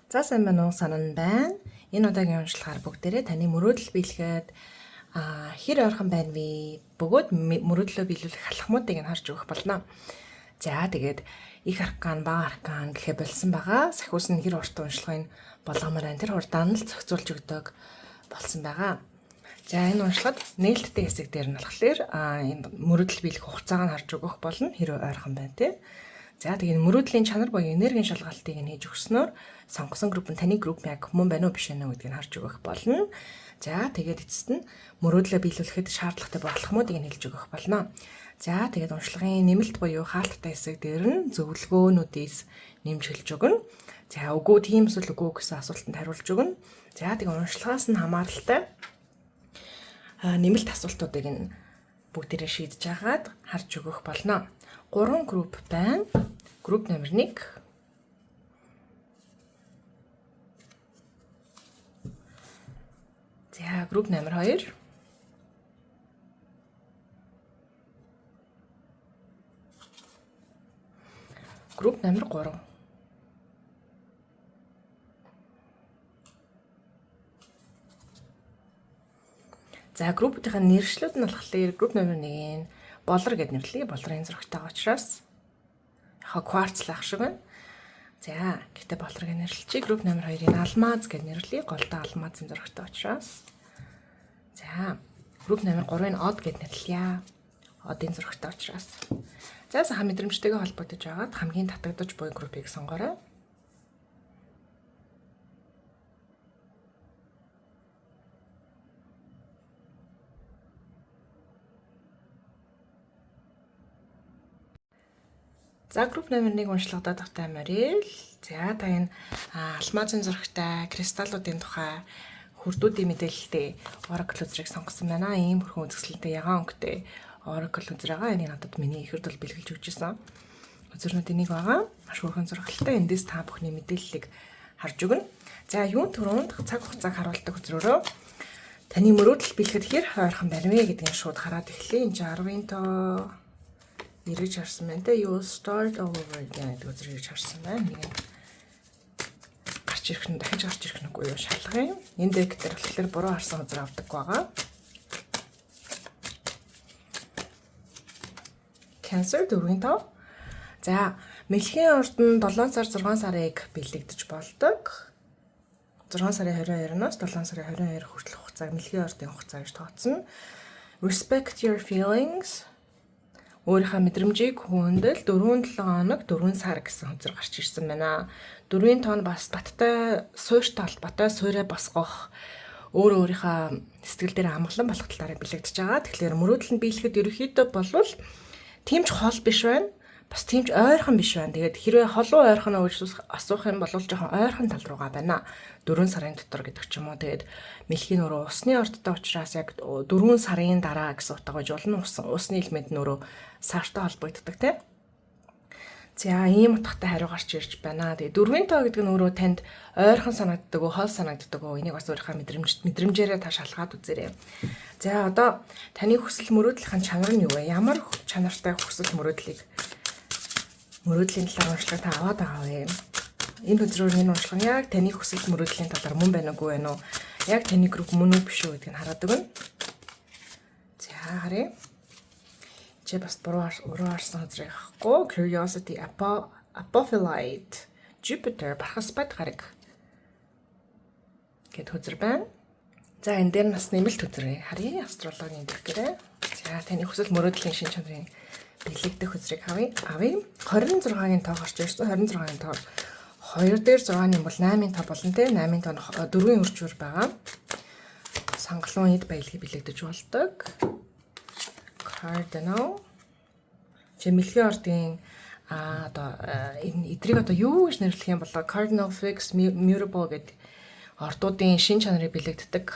За сайн байна уу, санан байна. Энэ удаагийн уншлагаар бүгдээрээ таны мөрөөдөл биелэхэд хэр ойрхон байна вэ? Бөгөөд мөрөөдлөө биелүүлэх алхмуудыг нь харж өгөх болно. За тэгээд их аркан, бага аркан гэхэ болсон байгаа. Сахиус нь хэр урт уншлагыг болгомоор байна. Тэр хурдаан л зохицуулж өгдөг болсон байгаа. За энэ уншлагад нээлттэй хэсэг дээр нь болохоор энэ мөрөөдөл биелэх хугацааг нь харж өгөх болно. Хэр ойрхон байна те. За тэгээд мөрөөдлийн чанар буюу энергийн шалгалтыг нь хийж өгснөөр сонгосон групп нь таны групп яг мөн байна уу биш үү гэдгийг нь харж өгөх болно. За тэгээд эцэст нь мөрөөдлөө биелүүлэхэд шаардлагатай болох алхмуудыг нь хэлж өгөх болно. За тэгээд уншлагын нэмэлт буюу хаалттай хэсэг дээр нь зөвлөгөөнүүдээс нэмж хэлж өгнө. За үгүй тийм эсвэл үгүй гэсэн асуултанд хариулж өгнө. За тэгээд уншлагаас нь хамааралтай нэмэлт асуултуудыг нь бүгдээрээ шийдэж агаад харж өгөх болно. 3 групп байна. Групп номер 1. За групп номер 2. Групп номер 3. За группүүдийн нэршлүүд нь болохоор групп номер 1-ийн болор гэд нэрлэе. Болрын зурагтай учраас яг кварцлах шиг байна. За гэхдээ болор гэж нэрлэчихье. Групп номер 2-ыг алмаз гэж нэрлэе. Голдоо алмазын зурагтай учраас. За групп номер 3-ыг од гэж нэрлэе. Одын зурагтай учраас. За сайхан мэдрэмжтэйгээ холбогдож байгаад хамгийн татагдаж буй группийг сонгоорой. За групп номер 1 уншлагадаа тавтай морил. За та энэ алмазын зурагтай кристаллуудын тухай хүрдүүдийн мэдээлэлтэй Oracle үзрийг сонгосон байна. Ийм хөрхөн үзэсгэлэнтэй ягаан өнгөтэй Oracle үзэр байгаа. Энийг надад миний ихэр дол бэлгэлж өгч ирсэн. Үзэрнүүдийн нэг байгаа. Маш хөрхөн зурагтай. Эндээс та бүхний мэдээллийг харж өгнө. За юун түрүүнд цаг хугацааг харуулдаг үзрөөрөө таны мөрөөдөл биелэхэд хэр ойрхон байна вэ гэдгийг шууд хараад эхлэе. Энд чинь 10-ын тоо эргэж харсан байна те. You will start all over again гэдэг үзэр эргэж харсан байна. Нэг нь гарч ирэх нь дахиж гарч ирэх нь үгүй юу шалгая. Энэ дек дээр болохоор буруу харсан үзэр авдаг байгаа. Cancer 4-ийн 5. За, мэлхийн орд нь 7 сар 6 сарыг бэлэгдэж болдог. 6 сарын 22-наас 7 сарын 22 хүртэлх хугацааг мэлхийн ордын хугацаа гэж тооцно. Respect your feelings. Өөрийнхөө мэдрэмжийг хүндэл 4-7 хоног 4 сар гэсэн хөзөр гарч ирсэн байна. 4-ийн тоон бас баттай суурьтай холбоотой, суурьаа босгох, өөрөө өөрийнхөө сэтгэл дээр амгалан болох талаараа бэлэгдэж байгаа. Тэгэхээр мөрөөдөл нь биелэхэд ерөнхийдөө болвол тийм ч хол биш байна. Бас тийм ч ойрхон биш байна. Тэгээд хэрвээ холуу ойрхон уу гэж асуух юм бол жоохон ойрхон тал руугаа байна. 4 сарын дотор гэдэг ч юм уу. Тэгээд мэлхийн өөрөө усны ордтой учраас яг 4 сарын дараа гэсэн утга байж болно. Усны элемент нь өөрөө сартай холбогддог тийм. За ийм утгатай хариу гарч ирж байна. Тэгээ дөрвийн тоо гэдэг нь өөрөө танд ойрхон санагддаг уу, хол санагддаг уу? Энийг бас өөрийнхөө мэдрэмжээрээ та шалгаад үзээрэй. За одоо таны хүсэл мөрөөдлийн чанар нь юу вэ? Ямар чанартай хүсэл мөрөөдлийг мөрөөдлийн талаар уншлага та аваад байгаа вэ? Энэ хөзрөөр энэ уншлага нь яг таны хүсэл мөрөөдлийн талаар мөн байна уугүй байна уу? Яг таны групп мөн үү биш үү гэдгийг нь хараад өгнө. За харъя. Чи бас буруу харсан хөзрийг авахгүй. Curiosity, Apophyllite, Jupiter, Бархасбат гараг гэд хөзөр байна. За энэ дээр нас нэмэлт хөзрийг харъя. Астрологийн дэргэрээ. За таны хүсэл мөрөөдлийн шин чанарын бэлэгдэх хөзрийг авъя. 26-гийн тоо гарч ирсэн. 26-гийн тоо 2 дээр 6 нэм бол 8-ын тоо болно те. 8-ын тоо 4-ийн үржвэр байгаа. Сангалуун эд баялагийг бэлэгдэж болдог. Cardinal. Чи мэлхийн ордын одоо энэ эдрийг одоо юу гэж нэрлэх юм бол Cardinal Fix Mutable гэдэг ордуудын шин чанарыг бэлэгддэг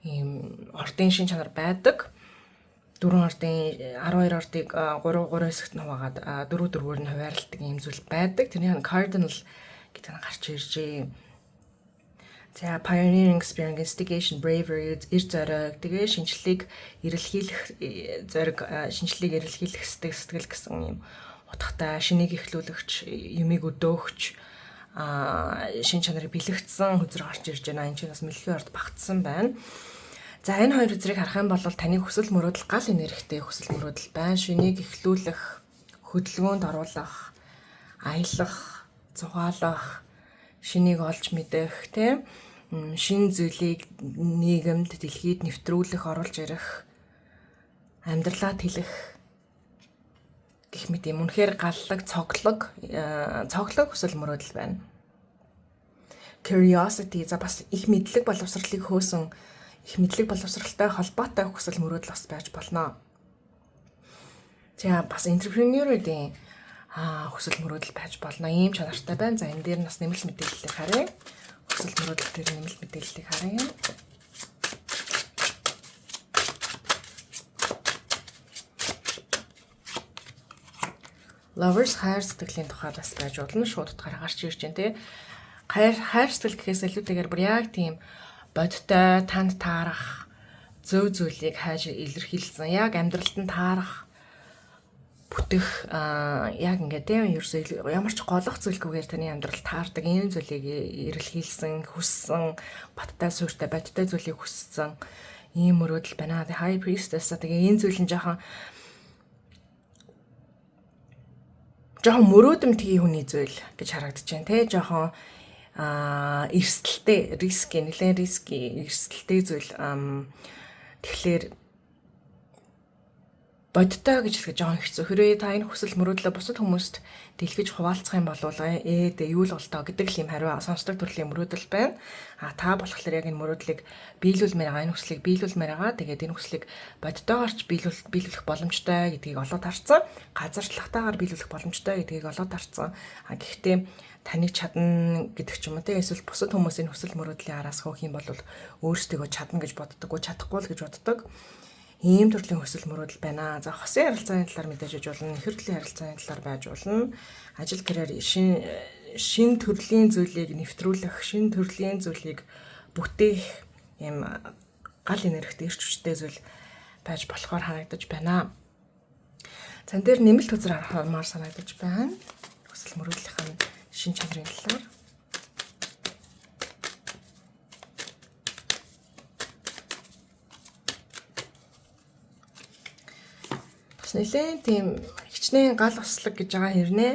ийм ордын шин чанар байдаг. 4 ордын 12 ордыг 3 3 хэсэгт нь хуваагаад 4 4-өр нь хуваарлдаг ийм зүйл байдаг. Тэрний нь Cardinal гэдэг нь гарч иржээ. За pioneering spirit, instigation, bravery, эр зориг, тэгээ шинжлэлийг эрэлхийлэх зориг, шинжлэлийг эрэлхийлэх сэтгэл гэсэн юм утгатай, шинийг эхлүүлэгч, юмыг өдөөгч, Шин чанарыг бэлэгдсэн хөзөр гарч ирж байна. Энэ чинь бас мэлхийн орд багтсан байна. За, энэ хоёр хөзрийг харах юм бол таны хүсэл мөрөөдөл гал энергитэй хүсэл мөрөөдөл байна. Шинийг эхлүүлэх, хөдөлгөөнд оруулах, аялах, зугаалах, шинийг олж мэдэх, тийм шин зүйлийг нийгэмд, дэлхийд нэвтрүүлэх, оруулж ирэх, амьдралаа тэлэх гэх мэт юм үнэхээр галлаг, цоглог, цоглог хүсэл мөрөөдөл байна. Curiosity, за, бас их мэдлэг боловсролыг хөөсөн, их мэдлэг боловсралтай холбоотой хүсэл мөрөөдөл бас байж болно. За, бас entrepreneur-уудын хүсэл мөрөөдөл байж болно. Ийм чанартай байна. За, энэ дээр нь бас нэмэлт мэдээллийг харъя. Хүсэл мөрөөдөл дээр нэмэлт мэдээллийг харъя. Lovers, хайр сэтгэлийн тухай бас байж болно. Шууд утгаараа гарч ирж байна, тий. Хайр сэтгэл гэхээс илүүтэйгээр бүр яг тийм бодтой, танд таарах зөв зүйлийг хайж илэрхийлсэн. Яг амьдралд нь таарах, бүтэх, яг ингээд, тийм, ерөөсөө ямар ч голох зүйлгүйгээр таны амьдрал таардаг ийм зүйлийг эрэлхийлсэн, хүссэн, баттай суурьтай, бодтой зүйлийг хүссэн ийм мөрөөдөл байна. The High Priestess, тэгээ энэ зүйл нь жоохон мөрөөдөмтгий хүний зүйл гэж харагдаж байна, те, жоохон эрсдэлтэй, risky, нэлээд risky, эрсдэлтэй зүйл. Тэгэхээр бодтой гэж хэлэх жоохон хэцүү. Хэрвээ та энэ хүсэл мөрөөдлөө бусад хүмүүст дэлгэж хуваалцах юм бол ээ дэ юу л болтоо гэдэг л юм хариу сонсдог төрлийн мөрөөдөл байна. А та болохоор яг энэ мөрөөдлийг биелүүлмээр байгаа, энэ хүслийг биелүүлмээр байгаа. Тэгээд энэ хүслийг бодтойгоор ч биелүүлэх боломжтой гэдгийг олоод харсан. Газарчлагтайгаар биелүүлэх боломжтой гэдгийг олоод харсан. А гэхдээ таныг чадна гэдэг ч юм уу, те, эсвэл бусад хүмүүс энэ хүсэл мөрөөдлийн араас хөөх юм бол өөрсдийгөө чадна гэж боддоггүй, чадахгүй л гэж боддог ийм төрлийн хүсэл мөрөөдөл байна. За, хосын харилцааны талаар мэдээж иж болно. Нөхөр төрлийн харилцааны талаар байж болно. Ажил карьер, шин төрлийн зүйлийг нэвтрүүлэх, шин төрлийн зүйлийг бүтээх ийм гал энергитэй, эрч хүчтэй зүйл байж болохоор харагдаж байна. Зан дээр нэмэлт хөзөр харахмаар санагдаж байна. Хүсэл мөрөөдлийнх нь шин чанарын талаар. Бас нэлээд тийм хичнээн гал услаг гэж байгаа хэрнээ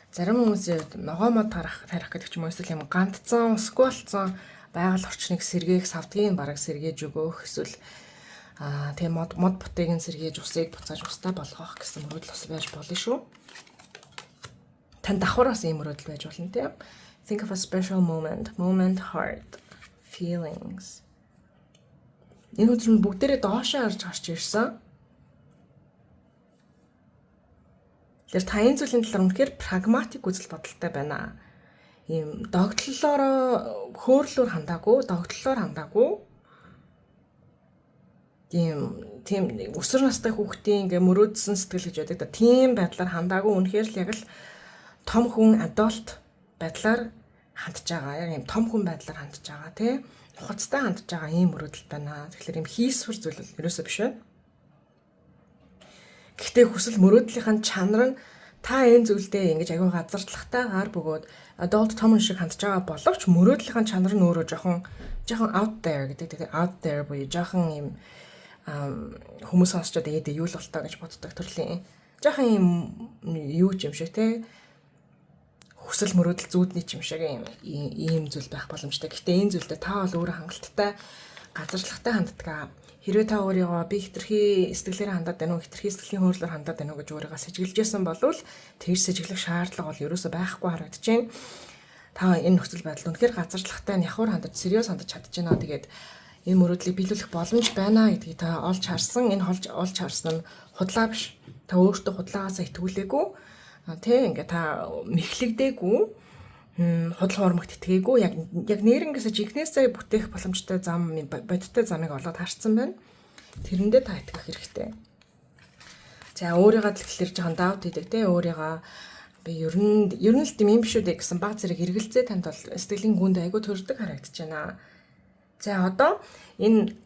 зарим хүмүүсийн хувьд ногоо мод тарах тарих гэдэг ч юм уу, эсвэл юм гандцсан, усгүй болцсон байгаль орчныг сэргээх, савдгийг бараг сэргээж өгөх, эсвэл тийм мод бутыг нь сэргээж, усыг буцааж устай болгох гэсэн мөрөөдөл бас байж болно шүү. Тань давхар бас ийм мөрөөдөл байж болно, тийм. Think of a special moment, moment, heart, feelings. Энэ хөзөр нь бүгдээрээ доошоо харж гарч ирсэн. Тэгэхээр та энэ зүйлийн талаар үнэхээр прагматик үзэл бодолтой байна. Ийм догтлолоороо, хөөрлөөр хандаагүй, догтлолоор хандаагүй. Тийм өсвөр настай хүүхдийн ингээ мөрөөдсөн сэтгэл гэж байдаг да. Тийм байдлаар хандаагүй, үнэхээр л яг л том хүн, adult байдлаар хандж байгаа. Яг ийм том хүн байдлаар хандж байгаа, тий. Нухацтай хандж байгаа ийм мөрөөдөл байна. Тэгэхээр ийм хийсвэр зүйл бол ерөөсөө биш байна. Гэхдээ хүсэл мөрөөдлийнх нь чанар нь та энэ зүйлдээ ингэж аягүй газардлагатайгаар бөгөөд adult, том хүн шиг хандж байгаа боловч мөрөөдлийнх нь чанар нь өөрөө жоохон out there гэдэг. Тэгээ out there буюу жоохон юм хүмүүс сонсчод ээ юу л болтоо гэж боддог төрлийн жоохон юм юу ч юм шиг, те, хүсэл мөрөөдөл зүүдний ч юм шиг ийм зүйл байх боломжтой. Гэхдээ энэ зүйлдээ та бол өөрөө хангалттай газарчлагтай ханддаг. Хэрвээ та өөрийгөө би хэтэрхий сэтгэлээр хандаад байна уу, хэтэрхий сэтгэлийн хөөрлөөр хандаад байна уу гэж өөрийгөө сэжиглэжсэн бол тэр сэжиглэх шаардлага бол ерөөсөө байхгүй харагдаж байна. Та энэ нөхцөл байдалд үнэхээр газарчлагтай, нягхуур хандаж, serious хандаж чадж байна. Тэгээд энэ мөрөөдлийг биелүүлэх боломж байна гэдгийг та олж харсан. Энэ олж харсан нь худлаа биш. Та өөртөө худлаагаасаа итгүүлээгүй. Тэ, ингээ та мэхлэгдээгүй, худал хуурмагт итгээгүй, яг нэрнгээсээ жинхнээсээ бүтээх боломжтой зам, бодиттой замыг олоод харсан байна. Тэрэндээ та итгэх хэрэгтэй. За, өөрийгөө тэгэхээр жоохон doubt хийдэг, те, өөрийгөө би ер нь л тийм юм биш үү дээ гэсэн баг зэрэг эргэлзээ танд бол сэтгэлийн гүнд айгүй төрдөг харагдаж байна. За, одоо энэ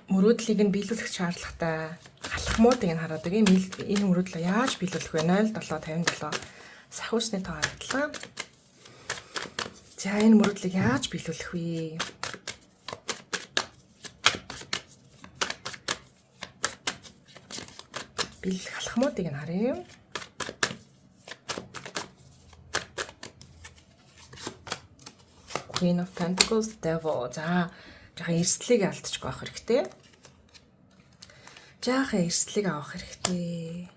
мөрөөдлийг нь биелүүлэх шаардлагатай алхмуудыг нь хараад байгаа. Энэ мөрөөдлөө яаж биелүүлэх вэ? 0 7 57 сахиусны тоо харагдлаа. За, энэ мөрөөдлийг яаж биелүүлэх вэ? Биелэх алхмуудыг нь харъя. Queen of Pentacles, Devil. За, жаахан эрсдлийг алдчихгүй авах хэрэгтэй. Жаахан эрсдлийг авах хэрэгтэй.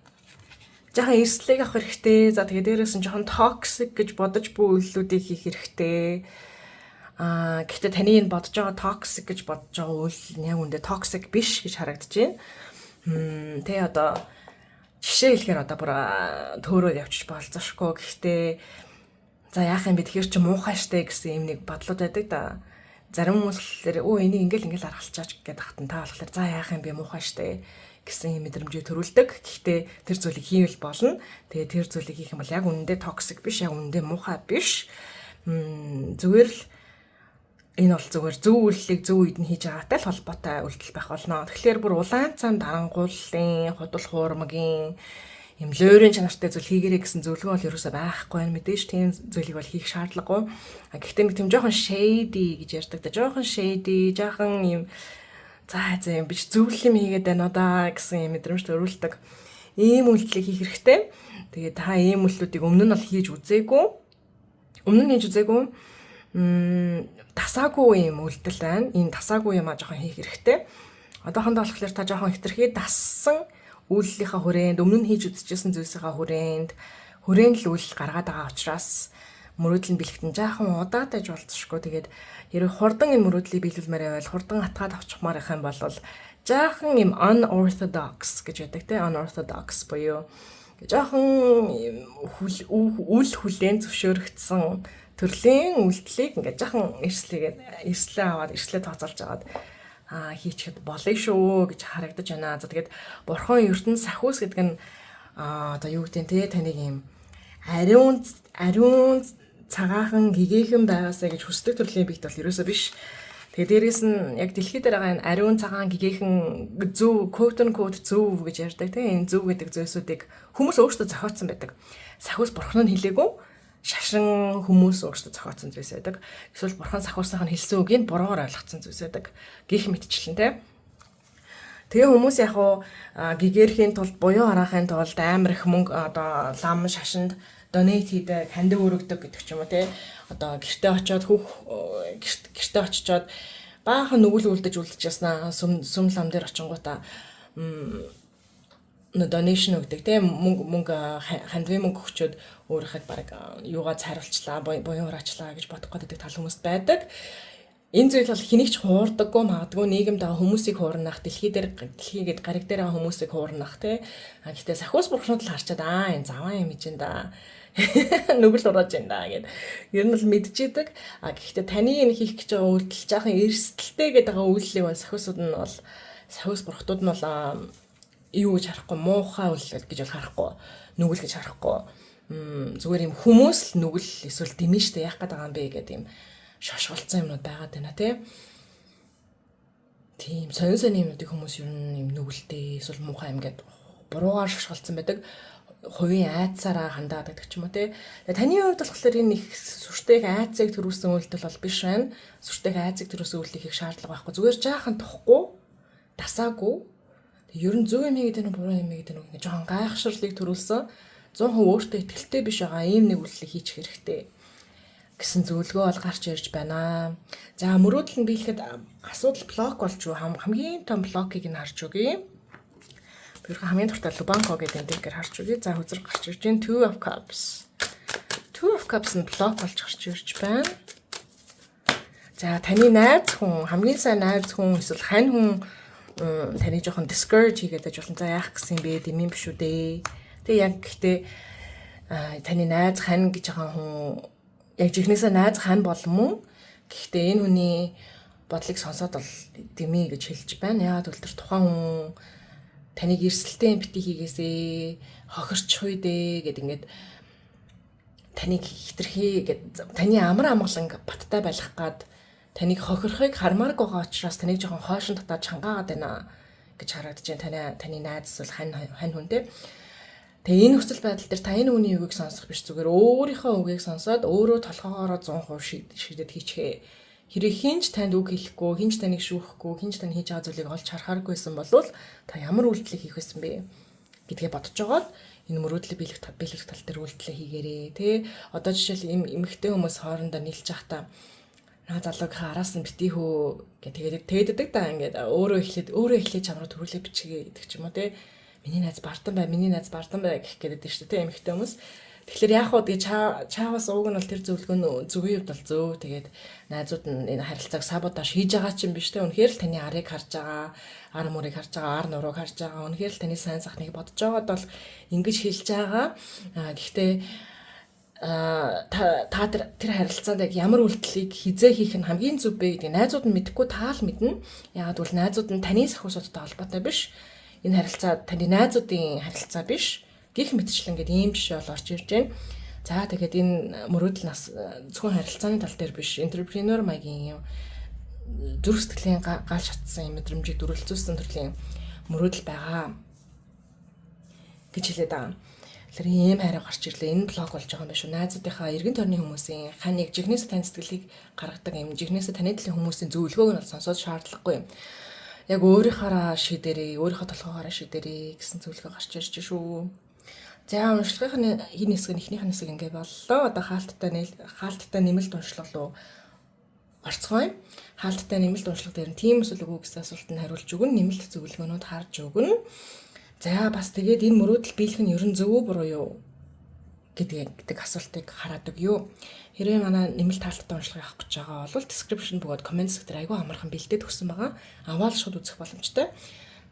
Жаахан эрсдлийг авах хэрэгтэй. За, тэгээ дээрээс нь жоохон toxic гэж бодож буй үйлдэлүүдийг хийх хэрэгтэй. Гэхдээ таны энэ бодож байгаа toxic гэж бодож байгаа үйл нь яг үндэ toxic биш гэж харагдаж байна. Тэ одоо жишээ хэлэхээр одоо бүр төөрөөд явчих болзошгүй. Гэхдээ за, яах юм бэ, тэгэхээр чи муухай штэ гэсэн юм нэг бодлууд байдаг да. Зарим хүмүүс болохоор өө, энийг ингээл ингээл аргалчаач гэдэг хатан, та болохоор за, яах юм бэ, муухай штэ гэсэн юм мэдрэмжээ төрүүлдэг. Гэхдээ тэр зүйлийг хийвэл болно. Тэгээ тэр зүйлийг хийх юм бол яг үнэндээ toxic биш, яг үнэндээ муухай биш. Зүгээр л энэ бол зүгээр зөв үйлдэлийг зөв үед нь хийж байгаатай л холбоотой үйлдэл байх болно. Тэгэхээр бүр улаан цам дарангууллын, худал хуурмагийн юм луурын чанартай зүйл хийгэрэй гэсэн зөвлөгөө бол ерөөсөө байхгүй байна. Мэдээж тийм зүйлийг бол хийх шаардлагагүй. А гэхдээ нэг тийм жоохон shady гэж ярьдаг та. Жоохон shady, жоохон юм за за юм биш, зөв юм хийгээд байна уу да гэсэн юм мэдрэмж төрүүлдэг. Ийм үйлдэлийг хийх хэрэгтэй. Тэгээ та ийм үйлдэлүүдийг өмнө нь бол хийж үзээгүй. Өмнө нь хийж үзээгүй. Дасаагүй юм үйлдэл байна. Энэ дасаагүй юм а жоохон хийх хэрэгтэй. Одоохондоо болохоор та жоохон хэтэрхий дассан үйлдэлийнхаа хүрээнд, өмнө нь хийж үзчихсэн зүйлсийнхаа хүрээнд л үйлдэл гаргаад байгаа учраас мөрөөдөл нь бэлэгтэн жаахан удаатай болцсошгүй. Тэгээд хэрэг хурдан энэ мөрөөдлийг биелүүлмээр байвал, хурдан атгаад авчихмаар их юм бол жаахан юм unorthodox гэж байдаг те, unorthodox буюу жоохон үл хүлээн зөвшөөрөгдсөн төрлийн үйлдэлийг ингээд жаахан эрслэгээд, эрслээ аваад, эрслээ тооцоолж аваад хийчихэд болно шүү гэж харагдаж байна. За, тэгээд бурхан ертөнц сахиус гэдэг нь одоо юу гэдэг нь те, таныг юм ариун ариун цагаахан гэгээхэн байгаасаа гэж хүсдэг төрлийн биет бол ерөөсөө биш. Тэгээ дээрээс нь яг дэлхий дээр байгаа энэ ариун цагаан гэгээхэн зөв, quote unquote зөв гэж ярьдаг тийм, энэ зөв гэдэг зүйлсүүдийг хүмүүс өөрсдөө зохиоцсон байдаг. Сахиус бурхан нь хэлээгүй, шашин хүмүүс өөрсдөө зохиоцсон зүйлс байдаг. Эсвэл бурхан сахиусных нь хэлсэн үгийг буруугаар ойлгоцсон зүйлс байдаг. Гэх мэтчлэн те. Тэгээ хүмүүс яг уу гэгэрхийн тулд, буян хараахын тулд амар их мөнгө одоо лам шашинд donate хийдэг, хандив өргөдөг гэдэг ч юм уу те. Одоо гэртээ очиод хүүх гэртээ очичоод баахан нүгэл үлдэж үлдэж яснаа сүм сүм лам дээр очингуудаа donation өгдөг тийм, мөнгө хандивын мөнгө өгчөөд өөрийнхөө баг юугаа цайруулчлаа, буян хураацлаа гэж бодох гэдэг тал хүмүүс байдаг. Энэ зүйл бол хэнийг ч хуурдаггүй, магадгүй нийгэмд байгаа хүмүүсийг хуурнах, дэлхий дээр, дэлхийгээд гариг дээр байгаа хүмүүсийг хуурнах тий. А гэхдээ сахиус бурхнууд л харчаад аа, энэ заван юм хийж да. Нүгэл урааж байна да гэд. Ер нь бол мэдчихэдэг. А гэхдээ таны энэ хийх гэж байгаа үйлдэл жаахан эрсдэлтэй гэдэг байгаа үйлдэлийг бол сахиусууд нь бол, сахиус бурхтууд нь бол юу гэж харахгүй, муухай үйлдэл гэж бол харахгүй, нүгэл гэж харахгүй. Зүгээр юм хүмүүс л нүгэл эсвэл дэмий штэ, яах гээд байгаа юм бэ гэдэг юм шошголцсон юмнууд байгаад байна тий. Тийм сонин сонин юмнуудыг хүмүүс ер нь юм нүгэлтэй эсвэл муухай юм гэд буруугаар шошголцсон байдаг, хувийн айдсаараа хандаад гэдэг ч юм уу те. Тэгээ таны хувьд болохоор энэ их сүртэй их айдсыг төрүүлсэн үйлдэл бол биш байна. Сүртэй их айдсыг төрүүлсэн үйлдэл хийх шаардлага байхгүй. Зүгээр жаахан тухгүй, дасаагүй. Тэг ер нь зөв юм хийгээд байна уу, буруу юм хийгээд байна уу гэх жоохон гайхшрлыг төрүүлсэн, 100% өөртөө итгэлтэй биш байгаа ийм нэг үйлдэл хийчих хэрэгтэй гэсэн зөвлөгөө бол гарч ирж байна. За, мөрөөдөл нь биелэхэд асуудал block болж юу, хамгийн том block ийг нь харж өгье. Би хамгийн дуртай Лубанко гэдэг deck ээр харж өгье. За, хөзөр гарч ирж байна. Two of Cups. Two of Cups нь block болж гарч ирж байна. За, таны найз хүн, хамгийн сайн найз хүн эсвэл хань хүн таны жоохон discourage хийгээд байж болно. За, яах гэсэн юм бэ? Дэмий биш үү дээ. Тэгээ яг гэхдээ таны найз хань гэж байгаа хүн яг жихнээсээ найз хань болон мөн гэхдээ энэ хүний бодлыг сонсоод бол дэмий гэж хэлж байна. Яагаад гэвэл тэр тухайн хүн таныг эрсдэлтэй бити хийгээсээ, хохирч дээ гэд ингээд таныг хитрхи гэд таны амар амгалан баттай байх гад таныг хохирохыг хармааргүй байгаа учраас таныг жоохон хойшин татаад чангаагаад байна гэж харагдаж байна. Таны найз эсвэл хань хань хүн те. Тэгээ энэ нөхцөл байдал дээр та энэ үний үгийг сонсох биш, зүгээр өөрийнхөө үгийг сонсоод өөрөө толгоогоороо 100% шийдэд хийчихээ. Хэрэг хэн ч танд үг хэлэхгүй, хэн ч таныг шүүхгүй, хэн ч таны хийж байгаа зүйлийг олж харахааргүйсэн болвол та ямар үйлдэлийг хийх байсан бэ гэдгээ бодож байгаад энэ мөрөөдлийг биелүүлэх тал дээр үйлдэлээ хийгээрээ, тий. Одоо жишээл эм эмэгтэй хүмүүс хоорондоо нийлж байхдаа наа залуугийнхаа араас нь битгий хөө гэх тэгээд тэгээд да, ингээд өөрөө эхлээд чам руу төрүүлээ бичгээ гэдэг ч юм уу, тий. Миний найз бардам бай, миний найз бардам бай гэх гээд байдаг шүү дээ, тий, эмэгтэй хүмүүс. Тэгэхээр яг хуу тэгээ чаавас ууг нь бол тэр зөвлөгөө нь зүгийн хувьд бол зөв. Тэгээд найзууд нь энэ харилцааг саботаж хийж байгаа ч юм биш те. Үнэхээр л таны арыг харж байгаа, ар мөрийг харж байгаа, ар нурууг харж байгаа. Үнэхээр л таны сайн сайхныг бодож байгаад бол ингэж хэлж байгаа. Гэхдээ та тэр харилцаанд яг ямар үйлдэлийг хизээ хийх нь хамгийн зөв бэ гэдгийг найзууд нь мэдэхгүй, та л мэднэ. Яагаад гэвэл найзууд нь таны сахиу судтай холбоотой биш. Энэ харилцаа таны найзуудын харилцаа биш гэх мэтчлэн ингээд ийм жишээ бол орж ирж байна. За, тэгээд энэ мөрөөдөл нас зөвхөн харилцааны тал дээр биш, entrepreneur маягийн юм зүрх сэтгэлийн гал шатсан юм мэдрэмжийг дүрэлзүүлсэн төрлийн мөрөөдөл байгаа гэж хэлээд байгаа. Тэгэхээр ийм хариу гарч ирлээ. Энэ block болж байгаа юм байна шүү. Найзуудынхаа, эргэн тойрны хүмүүсийн ханыг, жигнэсээ тань сэтгэлийг гаргадаг юм. Жигнэсээ таны төлөө хүмүүсийн зөвлөгөөг нь бол сонсоод шаардлагагүй юм. Яг өөрийнхоороо шийдэрээ, өөрийнхөө толгоогоороо шийдэрээ гэсэн зөвлөгөө гарч ирж шүү. За, уншлагын хин хэсэг нь, эхнийх нь хэсэг ингээ боллоо. Одоо хаалттай нэмэлт уншлага руу орцгоё. Хаалттай нэмэлт уншлага дээр нь тийм эсвэл үгүй гэсэн асуултанд хариулж өгнө, нэмэлт зөвлөгөөнүүд харж өгнө. За, бас тэгээд энэ мөрөөдөл биелэх нь ер нь зөв үү, буруу юу гэдэг асуултыг хараад өгье. Хэрвээ манай нэмэлт хаалттай уншлагыг авах гэж байгаа бол description бөгөөд comment хэсэг дээр айгүй амархан бэлдээд өгсөн байгаа. Аваад шууд үзэх боломжтой.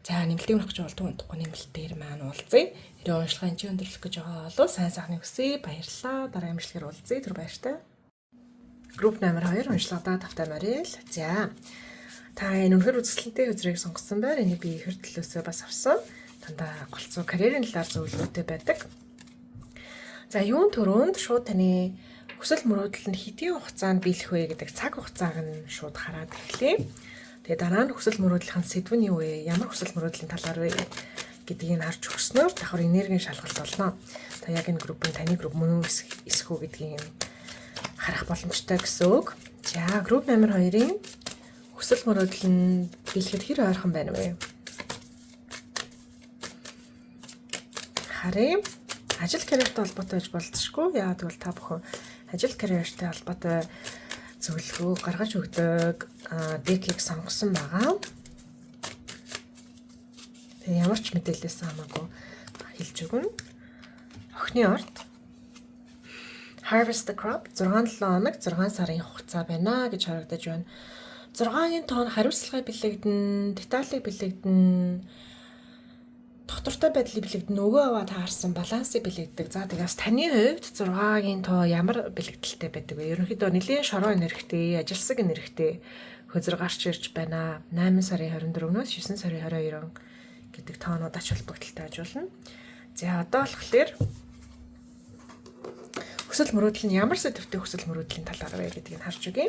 За, нэмэлтийг авах гэж бол удахгүй нэмэлтээр маань уулзъя. Хэрвээ уншлагын чи өндөрлөх гэж байгаа бол сайн сайхныг хүсье. Баярлалаа. Дараа имжлэгээр уулзъя. Түр баяртай. Групп номер 2 уншлагадаа тавтай морил. За. Та энэ үнэхээр үзэсгэлэнтэй хөзрийг сонгосон байр. Энийг би ихэр төлөөсөө бас авсан. Дандаа голцоо карьерийн талаар зөвлөгөөтэй байдаг. За, юун түрүүнд шууд таны хүсэл мөрөөдөл нь хэдийн хугацаанд биелэх вэ гэдэг цаг хугацааг нь шууд хараад эхлэе. Тэгээ дараа нь хүсэл мөрөөдлийн сэдэв нь юу вэ? Ямар хүсэл мөрөөдлийн талаар вэ гэдгийг нь харж өгснөөр давхар энергийн шалгалт болно. Та яг энэ групп нь таны групп мөн үү, эсэх үү гэдгийг харах боломжтой гэсэн үг. За, групп номер 2-ын хүсэл мөрөөдөл нь биелэхэд хэр ойрхон байна вэ? Харъя. Ажил карьертай холбоотой байж болзошгүй. Яагаад гэвэл та бүхэн ажил карьертай холбоотой зөвлөгөө гаргаж өгдөг deck ийг сонгосон байгаа. Тэгээ ямар ч мэдээлэлээс хамаагүй хэлж өгнө. Охины орд, Harvest the crop, 6 7 хоног, 6 сарын хугацаа байна гэж харагдаж байна. 6-гийн тоон хариуцлагыг бэлэгдэн, деталийг бэлэгдэн, тогтвортой байдлыг бэлэгдэн, өгөө аваа таарсан балансыг бэлэгддэг. За, тэгээс таны хувьд 6-гийн тоо ямар бэлэгдэлтэй байдаг вэ? Ерөнхийдөө нэлээн шороо энергитэй, ажилсаг энергитэй хөзөр гарч ирж байна. 8 сарын 24-нөөс 9 сарын 22 гэдэг тоонууд ач холбогдолтой аж болно. За, одоо болохоор хүсэл мөрөөдөл нь ямар сэдэвтэй хүсэл мөрөөдлийн талаар вэ гэдгийг харж өгье.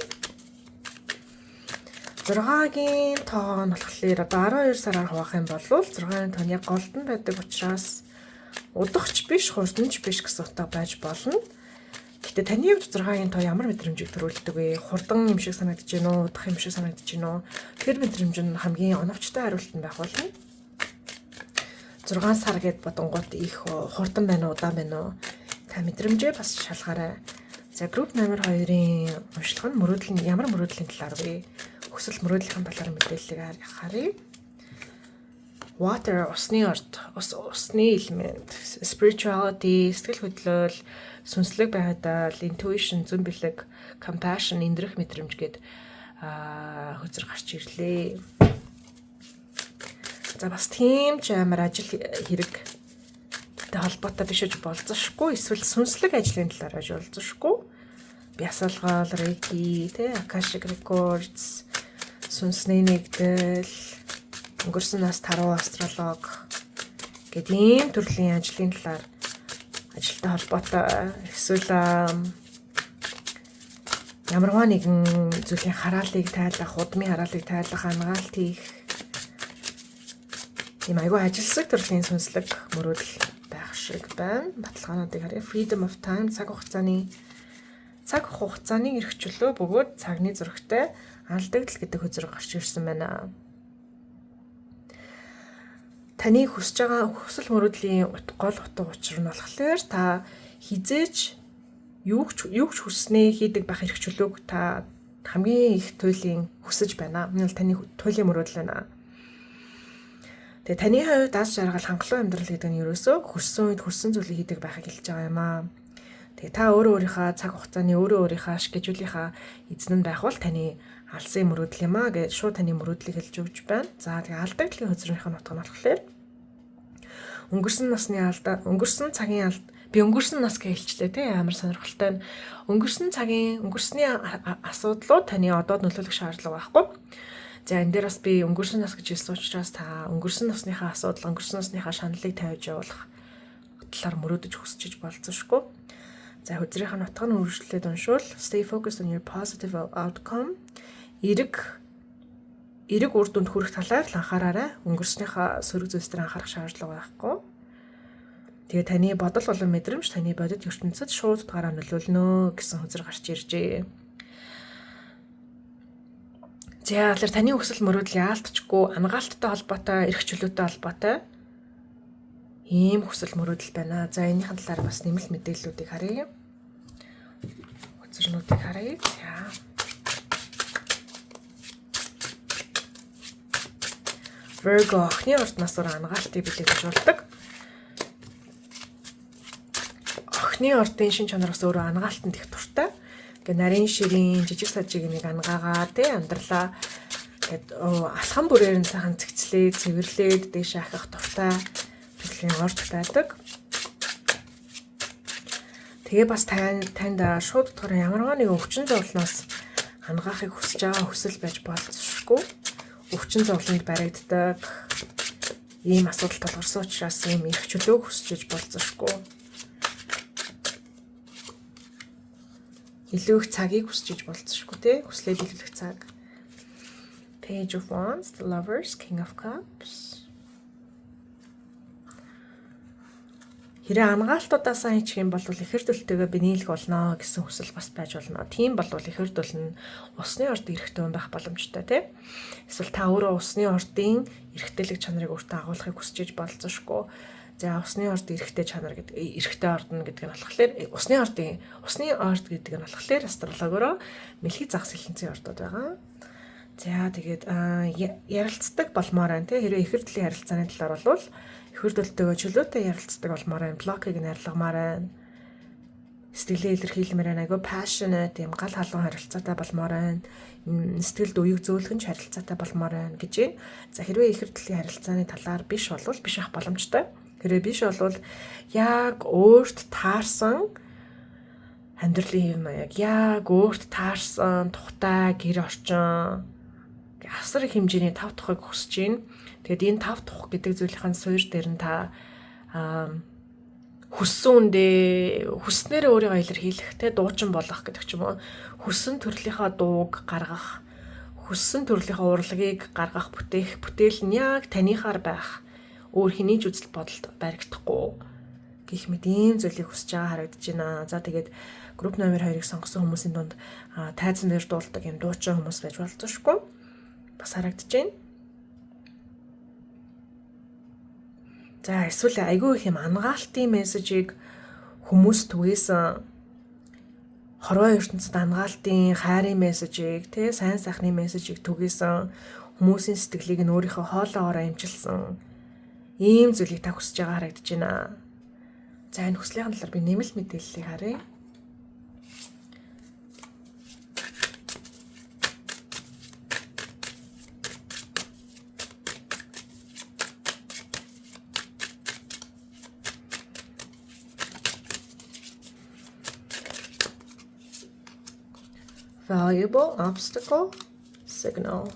6-гийн тоон болохоор одоо 12 сараар хуваах юм бол 6-ын тоон яг голд нь байдаг учраас удахч биш, хурданч биш гэсэн утга байж болно. Гэтэ таны хувьд 6-гийн тоо ямар мэдрэмжийг төрүүлдэг вэ? Хурдан юм шиг санагдаж байна уу? Удах юм шиг санагдаж байна уу? Тэр мэдрэмж нь хамгийн оновчтой хариулт нь байх болно. 6 сар гэд бодонгууд их хурдан байна уу, удаан байна уу? Та мэдрэмжээ бас шалгаарай. За, групп номер 2-ын уншлага нь мөрөөдөл нь ямар мөрөөдлийн талаар вэ? Хүсэл мөрөөдлийн талаар мэдээллийг харъя. Water, усны орд, ус, усны элемент, spirituality, сэтгэл хөдлөл, сүнслэг байдал, intuition, зөн бэлэг, compassion, эндрэх мэдрэмж гээд хөзөр гарч ирлээ. За, бас тийм ч амар ажил хэрэг тэ холбоотой биш гэж болзошгүй, эсвэл сүнслэг ажлын талаар аж болзошгүй. Бясалгал, рейки, тэ, akashic records, сүнсний нэгдэл, өнгөрсөн нас таро, астролог гэдэг ийм төрлийн ажлын талаар, ажилтай холбоотой эсвэл ямарваа нэгэн зүйлийн хараалыг тайлах, худмын хараалыг тайлах, анагаалт хийх ийм айгүй ажилсаг төрлийн сүнслэг мөрөөдөл байх байх шиг байна. Баталгаануудыг харъя. Freedom of time, цаг хугацааны эрх чөлөө бөгөөд цагны зурагтай алдагдал гэдэг хөзөр гарч ирсэн байна. Таны хүсэж байгаа хүсэл мөрөөдлийн гол утга учир нь болохоор та хэзээ ч юу ч хүснээ хийдэг байх эрх чөлөөг та хамгийн их туйлын хүсэж байна. Энэ бол таны туйлын мөрөөдөл байна. Тэгээ таны хувьд аз жаргал, хангалуун амьдрал гэдэг нь ерөөсөө хүссэн үед хүссэн зүйлийг хийдэг байхыг хэлж байгаа юм аа. Тэгээ та өөрөө өөрийнхөө цаг хугацааны, өөрөө өөрийнхөө schedule ийнхаа эзэн нь байх бол таны алсын мөрөөдөл юм аа гэж шууд таны мөрөөдлийг хэлж өгч байна. За, тэгээ алдагдлын хөзрийнхөө нутг нь болохоор өнгөрсөн насны алдаа, өнгөрсөн цагийн алд, би өнгөрсөн нас гэж хэлчлээ те, амар сонирхолтой нь өнгөрсөн цагийн, өнгөрсний асуудлууд таны одоод нөлөөлөх шаардлага байхгүй. За, энэ дээр бас би өнгөрсөн нас гэж хэлсэн учраас та өнгөрсөн насныхаа асуудал, өнгөрсөн насныхаа шаналлыг тавьж явуулах талаар мөрөөдөж хүсэж болзошгүй. За, хөзрийнх нь утга нь үргэлжлээд уншвал stay focused on your positive outcome, эерэг эерэг үр дүнд хүрэх талаар л анхаараарай. Өнгөрснийхаа сөрөг зүйлс дээр анхаарах шаардлага байхгүй. Тэгээ таны бодол болон мэдрэмж таны бодит ертөнцөд шууд утгаараа нөлөөлнө гэсэн хөзөр гарч иржээ. За, тэгэхээр таны хүсэл мөрөөдөл яалтчгүй анагаалттай холбоотой, эрх чөлөөтэй холбоотой ийм хүсэл мөрөөдөл байна. За, энийхэн талаар бас нэмэлт мэдээллүүдийг харъя. Хөзрнүүдийг харъя. За. Virgo, охины ордноос өөр анагаалтыг бэлэгдэж болдог. Охины ордын шин чанараас өөрөө анагаалтанд их дуртай. Тэгээ нарийн ширийн жижиг сажиг нэг ангаагаа тий амьдралаа гээд алхам бүрээр нь сайхан цэгцлээд, цэвэрлээд дээш ахих дуртай төрлийн орд байдаг. Тэгээ бас танд шууд утгаараа ямарваа нэгэн өвчин зовлоноос анагаахыг хүсэж байгаа хүсэл байж болзошгүй. Өвчин зовлонд баригддаг ийм асуудал тулгарсан учраас ийм эрх чөлөөг хүсэж болзошгүй. Илүү их цагийг хүсэж болзошгүй те, хүслээ биелүүлэх цаг. Page of Wands, The Lovers, King of Cups. Хэрэг анагаалтуудаасаа хийчих юм бол ихэр дүлтэйгээ би нийлэх болно гэсэн хүсэл бас байж болно. Тийм бол ихэр дүл нь усны орд эрхтэй хүн байх боломжтой тий. Эсвэл та өөрөө усны ордын эрхтэлэг чанарыг өөртөө агуулахыг хүсэж болзошгүй. За, усны орд эрхтэй чанар гэдэг, эрхтэй ордно гэдэг нь болохоор усны орд гэдэг нь болохоор астрологиороо мэлхий загас элэнцгийн ордууд байгаа. За, тэгээд ярилцдаг болмоор байна тий. Хэрвээ ихэр дүлийн харилцааны талаар бол ихэр дүлтэйгээ чөлөөтэй ярилцдаг болмоор байна. Блокийг найрлагмаар байна. Сэтгэлээ илэрхийлмээр байна. Айгүй passionate, юм гал халуун харилцаатай болмоор байна. Сэтгэлд уяг зөөлхөн ч харилцаатай болмоор байна гэж байна. За, хэрвээ ихэр дүлийн харилцааны талаар биш болвол, биш ах боломжтой. Хэрвээ биш болвол яг өөрт таарсан амьдралын хэв маяг, яг өөрт таарсан тухтай гэр орчин, асар их хэмжээний тав тухыг хүсэж байна. Тэгээд энэ тав тух гэдэг зүйлийн суурь дээр нь та хүссэн үндэ хүснээрээ өөрийгөө илэрхийлэх те, дуучин болох гэдэг ч юм уу, хүссэн төрлийнхаа дууг гаргах, хүссэн төрлийнхаа урлагийг гаргах, бүтээх бүтээл нь яг таныхаар байх, өөр хэний ч үзэл бодолд баригдахгүй гэх мэт ийм зүйлийг хүсэж байгаа харагдаж байна. За, тэгээд групп номер 2-ыг сонгосон хүмүүсийн дунд тайзан дээр дуулдаг юм дуучин хүмүүс байж болзошгүй бас харагдаж байна. За, эсвэл айгүй их юм анагаалтын мессежийг хүмүүс түгээсэн, хорвоо ертөнцид анагаалтын, хайрын мессежийг тий, сайн сайхны мессежийг түгээсэн, хүмүүсийн сэтгэлийг нь өөрийнхөө хоолоогоороо эмчилсэн ийм зүйлийг та хүсэж байгаа харагдаж байна. За, энэ хүслийн талаар би нэмэлт мэдээллийг харъя. Valuable, obstacle, signal.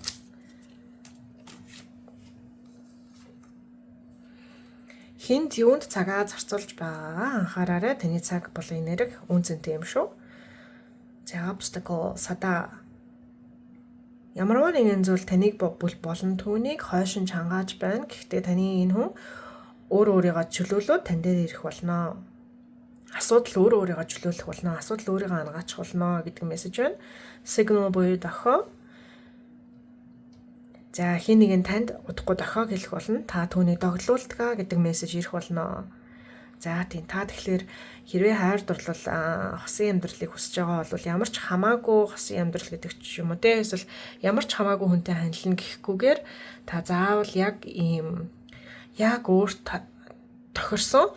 Хэнд юунд цагаа зарцуулж байгаагаа анхаараарай. Таны цаг болон энерги үнэ цэнтэй юм шүү. За, obstacle, садаа. Ямарваа нэгэн зүйл таныг болон түүнийг хойшин чангааж байна. Гэхдээ таны энэ хүн өөр өөрийгөө чөлөөлөөд тань дээр ирэх болно. Асуудал өөрөө өөрийгөө чөлөөлөх болно. Асуудал өөрийгөө ангаачих болно гэдэг мессеж байна. Signal буюу дохио. За, хэн нэгэн танд удахгүй дохио хэлэх болно. Та түүнийг догдлуулдаг гэдэг мессеж ирэх болно. За тийм, та тэгэхээр хэрвээ хайр дурлал, хосын амьдралыг хүсэж байгаа бол ямар ч хамаагүй хосын амьдрал гэдэг ч юм уу те, эсвэл ямар ч хамаагүй хүнтэй ханилна гэхгүйгээр та заавал яг ийм яг өөр тохирсон,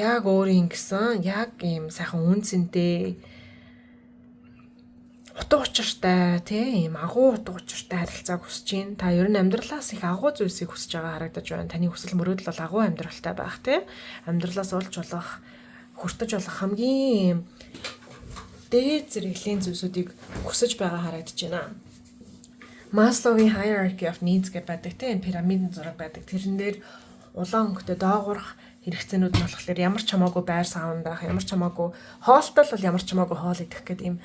яг өөрийн гэсэн яг ийм сайхан үнэ цэнтэй, утга учиртай тий, ийм агуу утга учиртай харилцааг хүсэж байна. Та ер нь амьдралаас их агуу зүйлсийг хүсэж байгаа харагдаж байна. Таны хүсэл мөрөөдөл бол агуу амьдралтай байх тий. Амьдралаас олж болох, хүртэж болох хамгийн дээд зэрэглэлийн зүйлсүүдийг хүсэж байгаа харагдаж байна. Масловын hierarchy of needs гэж байдаг тий, энэ пирамидын зураг байдаг. Тэрэн дээр улаан өнгөтэй доогуурх хэрэгцээнүүд нь болохоор ямар ч хамаагүй байр саун байх, ямар ч хамаагүй хоолтой л бол ямар ч хамаагүй хоол идэх гэдэг ийм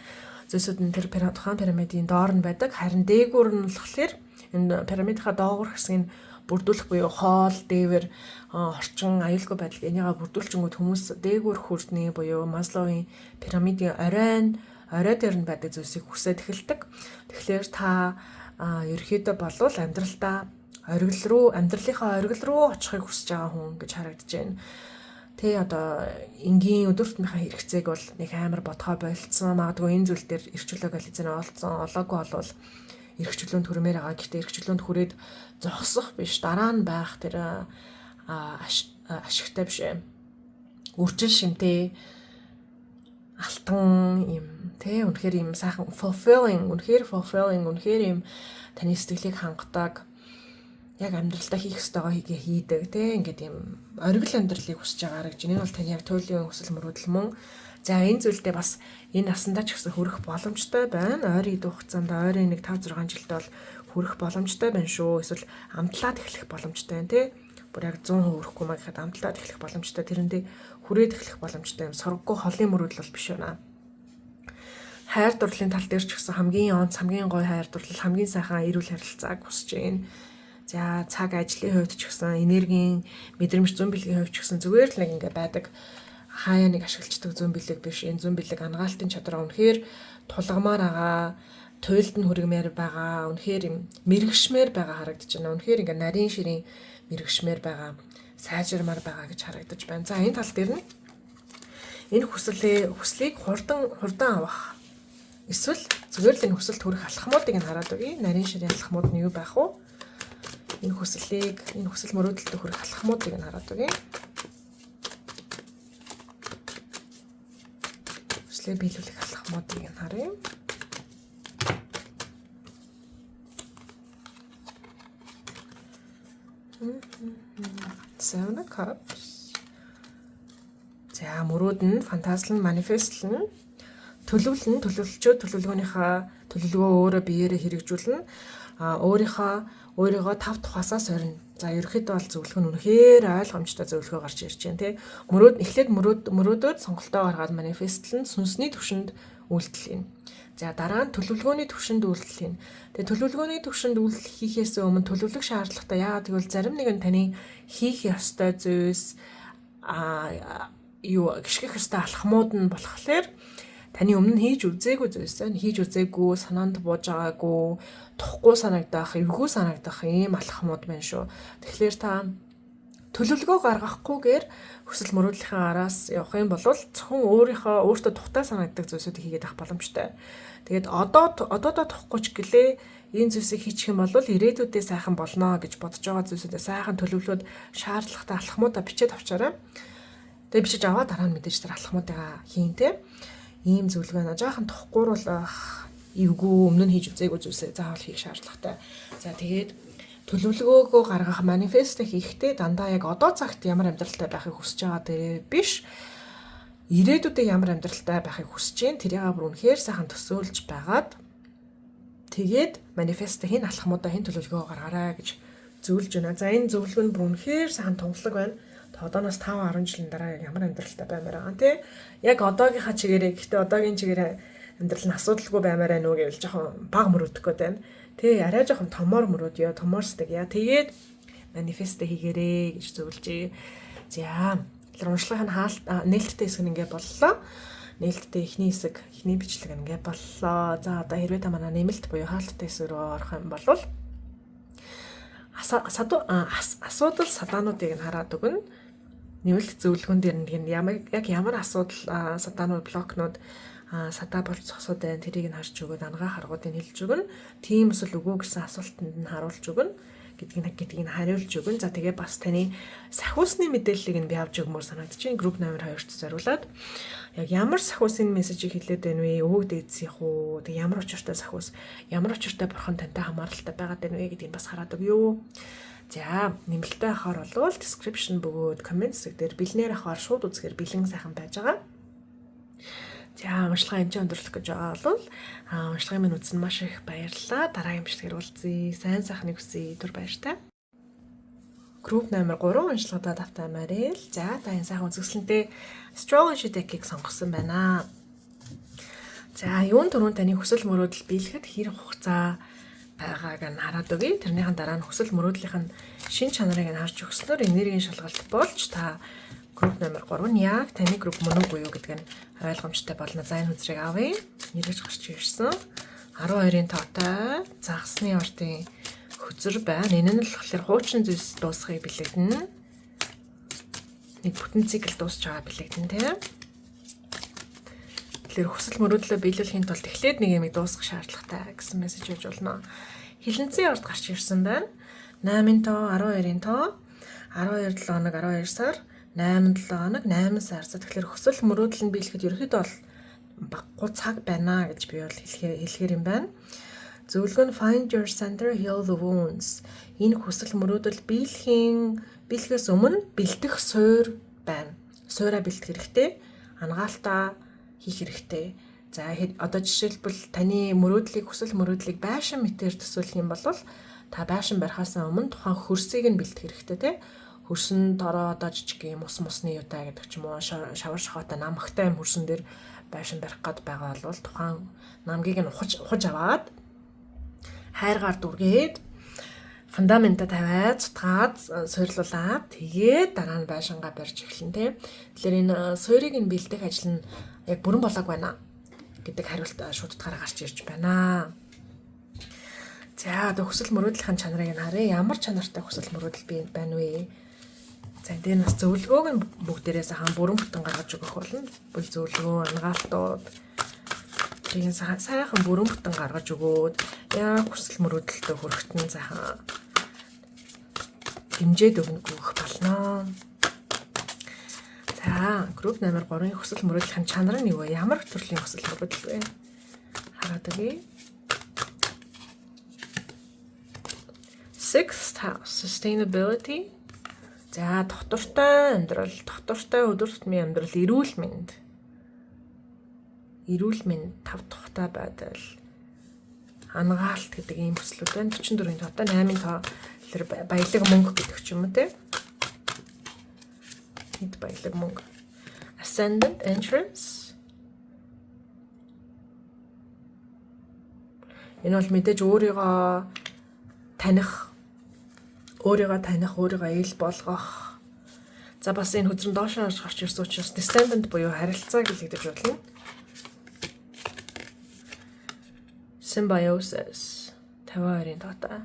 зүйлсүүд нь тэр тухайн пирамидын доор нь байдаг. Харин дээгүүр нь болохоор энэ пирамидынхаа доогуур хэсгийг бүрдүүлэх буюу хоол, дээвэр, орчин, аюулгүй байдал энийгээ бүрдүүлчингүүд хүмүүс дээгүүр хүрдний буюу Масловын пирамидын оройн орой дээр нь байдаг зүйлсийг хүсээд эхэлдэг. Тэгэхээр та ерөөхдөө болвол амьдралдаа оргил руу, амьдралынхаа оргил руу очихыг хүсэж байгаа хүн гэж харагдаж байна. Тэ, одоо энгийн өдөр тутмынхаа хэрэгцээг бол нэг амар бодгоо болцсон. Магадгүй энэ зүйл дээр эрх чөлөө гализэн олцсон, олоогүй болвол эрх чөлөөнд хүрмээр байгаа. Гэхдээ эрх чөлөөнд хүрээд зогсох биш, дараа нь байх тэр ашигтай биш ээ. Үржил шимтэй алтан юм тэ, үнэхээр юм сайхан fulfilling, үнэхээр fulfilling, үнэхээр юм таны сэтгэлийг хангадаг, яг амьдралдаа хийх ёстойгоо хийгээ хийдэг те, ингээд юм оргил амьдралыг хүсэж байгаа харагдаж байна. Энэ бол таны яг туйлын хүсэл мөрөөдөл мөн. За, энэ зүйлдээ бас энэ насандаа ч гэсэн хүрэх боломжтой байна. Ойрын идэх хугацаанд, ойрын нэг 5 6 жилд бол хүрэх боломжтой байна шүү. Эсвэл амтлаад эхлэх боломжтой байна те. Бүр яг 100% хүрэхгүй маа гэхэд амтлаад эхлэх боломжтой. Тэрэндээ хүрээд эхлэх боломжтой юм. Сургаггүй холын мөрөөдөл бол биш байна. Хайр дурлалын тал дээр ч гэсэн хамгийн онц, хамгийн гоё хайр дурлал, хамгийн сайхан эрүүл харилцааг хүсэж байна. За, цаг ажлын хувьд ч гэсэн, энергийн мэдрэмж, зөн бэлгийн хувьд ч гэсэн зүгээр л нэг ингээ байдаг хаяа нэг ашиглаждаг зөн бэлэг биш. Энэ зөн бэлэг анагаалтын чадвараа үнэхээр тулгамаар байгаа, туйлд нь хүргэмээр байгаа, үнэхээр юм мэрэгшмээр байгаа харагдаж байна. Үнэхээр ингээ нарийн ширийн мэрэгшмээр байгаа, сайжирмаар байгаа гэж харагдаж байна. За, энэ тал дээр нь энэ хүслийг хурдан хурдан авах эсвэл зүгээр л энэ хүсэлд хүрэх алхмуудыг нь хараад өгье. Нарийн ширийн алхмууд нь юу байх вэ? Энэ хүслийг, энэ хүсэл мөрөөдөлтөд хүрэх алхмуудыг нь хараад өгье. Хүслээ биелүүлэх алхмуудыг нь харъя. Seven of Cups. За, мөрөөд нь, фантазлан, manifest лна, төлөвлөн, төлөвлөчөө төлөвлөгөөнийхөө төлөвлөгөө өөрөө биеэрээ хэрэгжүүлнэ. А өөрийнхөө өөрийгөө тав тухаасаа сорина. За, ерөнхийдөө бол зөвлөгөө нь үнэхээр ойлгомжтой зөвлөгөө гарч ирж байна тий. Мөрөөд эхлээд мөрөөдөөд сонголтоо гаргаад manifest лна, сүнсний төвшөнд үйлдэл хийнэ. За, дараа нь төлөвлөгөөний төвшөнд үйлдэл хийнэ. Тэгээ төлөвлөгөөний төвшөнд үйлдэл хийхээс өмнө төлөвлөх шаардлагатай. Яагаад гэвэл зарим нэгэн таны хийх ёстой зүйлс юу гიშгэх ёстой алхмууд нь болохоор таны өмнө нь хийж үзээгүй зүйлс, хийж үзээгүй, санаанд бууж байгаагүй, тухгүй санагдах, эвгүй санагдах ийм алхмууд байна шүү. Тэгэхээр та төлөвлөгөө гаргахгүйгээр хүсэл мөрөөдлийнхээ араас явах юм бол зөвхөн өөрийнхөө өөртөө тухтай санагддаг зүйлсүүдийг хийгээд авах боломжтой. Тэгээд одоо одоодоо тухгүй ч гэлээ энэ зүйлсийг хийчих юм бол ирээдүйдээ сайхан болно гэж бодож байгаа зүйлсүүдээ сайхан төлөвлөөд шаардлагатай алхмуудаа бичээд авчаарай. Тэгээ бичиж аваад дараа нь мэдээж тэр алхмуудыгаа хийн те. Ийм зөвлөгөө байна. Жаахан тухгүй-руулах, эвгүй, өмнө нь хийж үзээгүй зүйлсээ заавал хийх шаардлагатай. За, тэгээд төлөвлөгөөгөө гаргах, manifest хийхдээ дандаа яг одоо цагт ямар амьдралтай байхыг хүсэж байгаа дээрээ биш, ирээдүйдээ ямар амьдралтай байхыг хүсэж байна, тэрийг бүр үнэхээр сайхан төсөөлж байгаад тэгээд manifest хийн, алхмуудаа хийн, төлөвлөгөө гаргаарай гэж зөвлөж байна. За, энэ зөвлөгөө нь бүр үнэхээр сайхан тунгалаг байна. Одооноос 5 10 жилийн дараа яг ямар амьдралтай баймаар байгаа тий. Яг одоогийнхаа чигээрээ, гэхдээ одоогийн чигээрээ амьдрал нь асуудалгүй баймаар байна уу гэвэл жоохон бага мөрөөдөх гээд байна. Тий, арай жоохон томоор мөрөөдөө, томоор сэтгэе. Тэгээд manifest хийгээрэй гэж зөвлөжээ. За, тэгэхээр уншлагын хаалт нээлттэй хэсэг нь ингээ боллоо. Нээлттэй эхний хэсэг, эхний бичлэг ингээ боллоо. За, одоо хэрвээ та манай нэмэлт буюу хаалттай хэсэг рүү орох юм бол асуудал садаануудыг нь хараад өгнө. Нэмэлт зөвлөгөөн дээр нь яг ямар асуудал садаанууд, блокнууд садаа болж зогсоод байна. Тэрийг нь харж өгөөд ангаа харгуудыг хэлж өгнө. Тийм эсвэл үгүй гэсэн асуултанд нь харуулж өгнө гэдгийг нь хариулж өгнө. За, тэгээ бас таны сахиусны мэдээллийг нь би авч өгмөр санагдчихээн. Групп номер 2-т зориулаад яг ямар сахиусын мессежийг хэлээд байна вэ? Өвөг дээдсийнх үү? Тэг ямар учиртай сахиус, ямар учиртай бурхан тантай хамааралтай байгаад байна вэ гэдгийг бас хараад өгье. За, нэмэлттэй авахар бол description бөгөөд comment хэсэг дээр бэлнээр авахар шууд үзэхээр бэлэн сайхан байж байгаа. За, уншилгаа энэ өндөрлөх гэж байгаа бол уншлагын минь үзсэн маш их баярлалаа. Дараагийн бичлэгээр уулзъя. Сайн сайхныг хүсье. Түр баяртай. Групп номер 3 уншлагадаа тавтай морил. За, та энэ сайхан үзэсгэлэнтэй astrology deck-ийг сонгосон байна. За, юун түрүүн таны хүсэл мөрөөдөл биелэхэд хэр хугацаа байгааг нь хараад өгье. Тэрнийхэн дараа нь хүсэл мөрөөдлийнх нь шин чанарыг нь харж өгснөөр энергийн шалгалт болж та групп номер 3 нь яг таны групп мөн үгүй юу гэдг нь ойлгомжтой болно. За, энэ хөзрийг авъя. Нэрэж гарч ирсэн. 12-ын тоотой загасны ордын хөзөр байна. Энэ нь болохоор хуучин зүйлс дуусахыг бэлэгдэнэ. Нэг бүтэн цикл дуусч байгаа бэлэгдэнэ, тийм. Тэгэхээр хүсэл мөрөөдлөө биелүүлэхийн тулд эхлээд нэг юмыг дуусгах шаардлагатай гэсэн мессеж байж болно. Хилэнцгийн орд гарч ирсэн байна. 8-ын тоо, 12-ын тоо, 12 7 хоног, 12 сар, 8 7 хоног, 8 сар. За, тэгэхээр хүсэл мөрөөдөл нь биелэхэд ерөөхдөө бол баггүй цаг байна гэж би бол хэлэхээр юм байна. Зөвлөгөө нь find your center, heal the wounds. Энэ хүсэл мөрөөдөл биелэхээс өмнө бэлдэх суурь байна. Суураа бэлдэх хэрэгтэй. Анагаалтаа хийх хэрэгтэй. За, одоо жишээлбэл таны мөрөөдлийг, хүсэл мөрөөдлийг байшин мэтээр төсөөлөх юм бол та байшин барихаас өмнө тухайн хөрсийг нь бэлдэх хэрэгтэй, тий. Хөрсөн дороо одоо жижиг юм ус мусны юутай гэдэг ч юм уу, шавар шохоотой намагтай юм хөрсөн дээр байшин барих гээд байгаа бол тухайн намгийг нь ухаж ухаж аваад, хайргаар дүргээд, фундаментаа тавиад, цутгаад, суйрлуулад, тэгээд дараа нь байшингаа барьж эхэлнэ, тий. Тэгэхээр энэ суурийг нь бэлдэх ажил нь яг бүрэн болоог байна гэдэг хариулт шууд утгаараа гарч ирж байна. За, одоо хүсэл мөрөөдлийн чанарыг нь харъя. Ямар чанартай хүсэл мөрөөдөл бий байна вэ? За, энэ дээр нас зөвлөгөөг нь бүгдээрээ сайхан бүрэн бүтэн гаргаж өгөх болно. Бүх зөвлөгөө, анагаалтууд тэрийг сайхан бүрэн бүтэн гаргаж өгөөд яг хүсэл мөрөөдөлтөд хүрэхэд нь сайхан дэмжиж өгөх болно. За, групп номер 3-ын хүсэл мөрөөдлийн чанар нь юу вэ? Ямар төрлийн хүсэл мөрөөдөл вэ? Хараад өгье. Sixth house, sustainability. За, тогтвортой амьдрал, тогтвортой өдөр тутмын амьдрал, эрүүл мэнд. Эрүүл мэнд, тав тухтай байдал, анагаалт гэдэг ийм хүслүүд байна. 44-ийн тоотой, 8-ын тоо, тэр баялаг мөнгө гэдэг ч юм уу, те. Эд баялаг мөнгө. Ascendant entrance. Энэ бол мэдээж өөрийгөө таних, өөрийгөө таних, өөрийгөө ил болгох. За, бас энэ хөзрөн доош гарч ирсэн учраас descendant буюу харилцаа гэлэгдэж болно. Symbiosis 52-ын тоотой.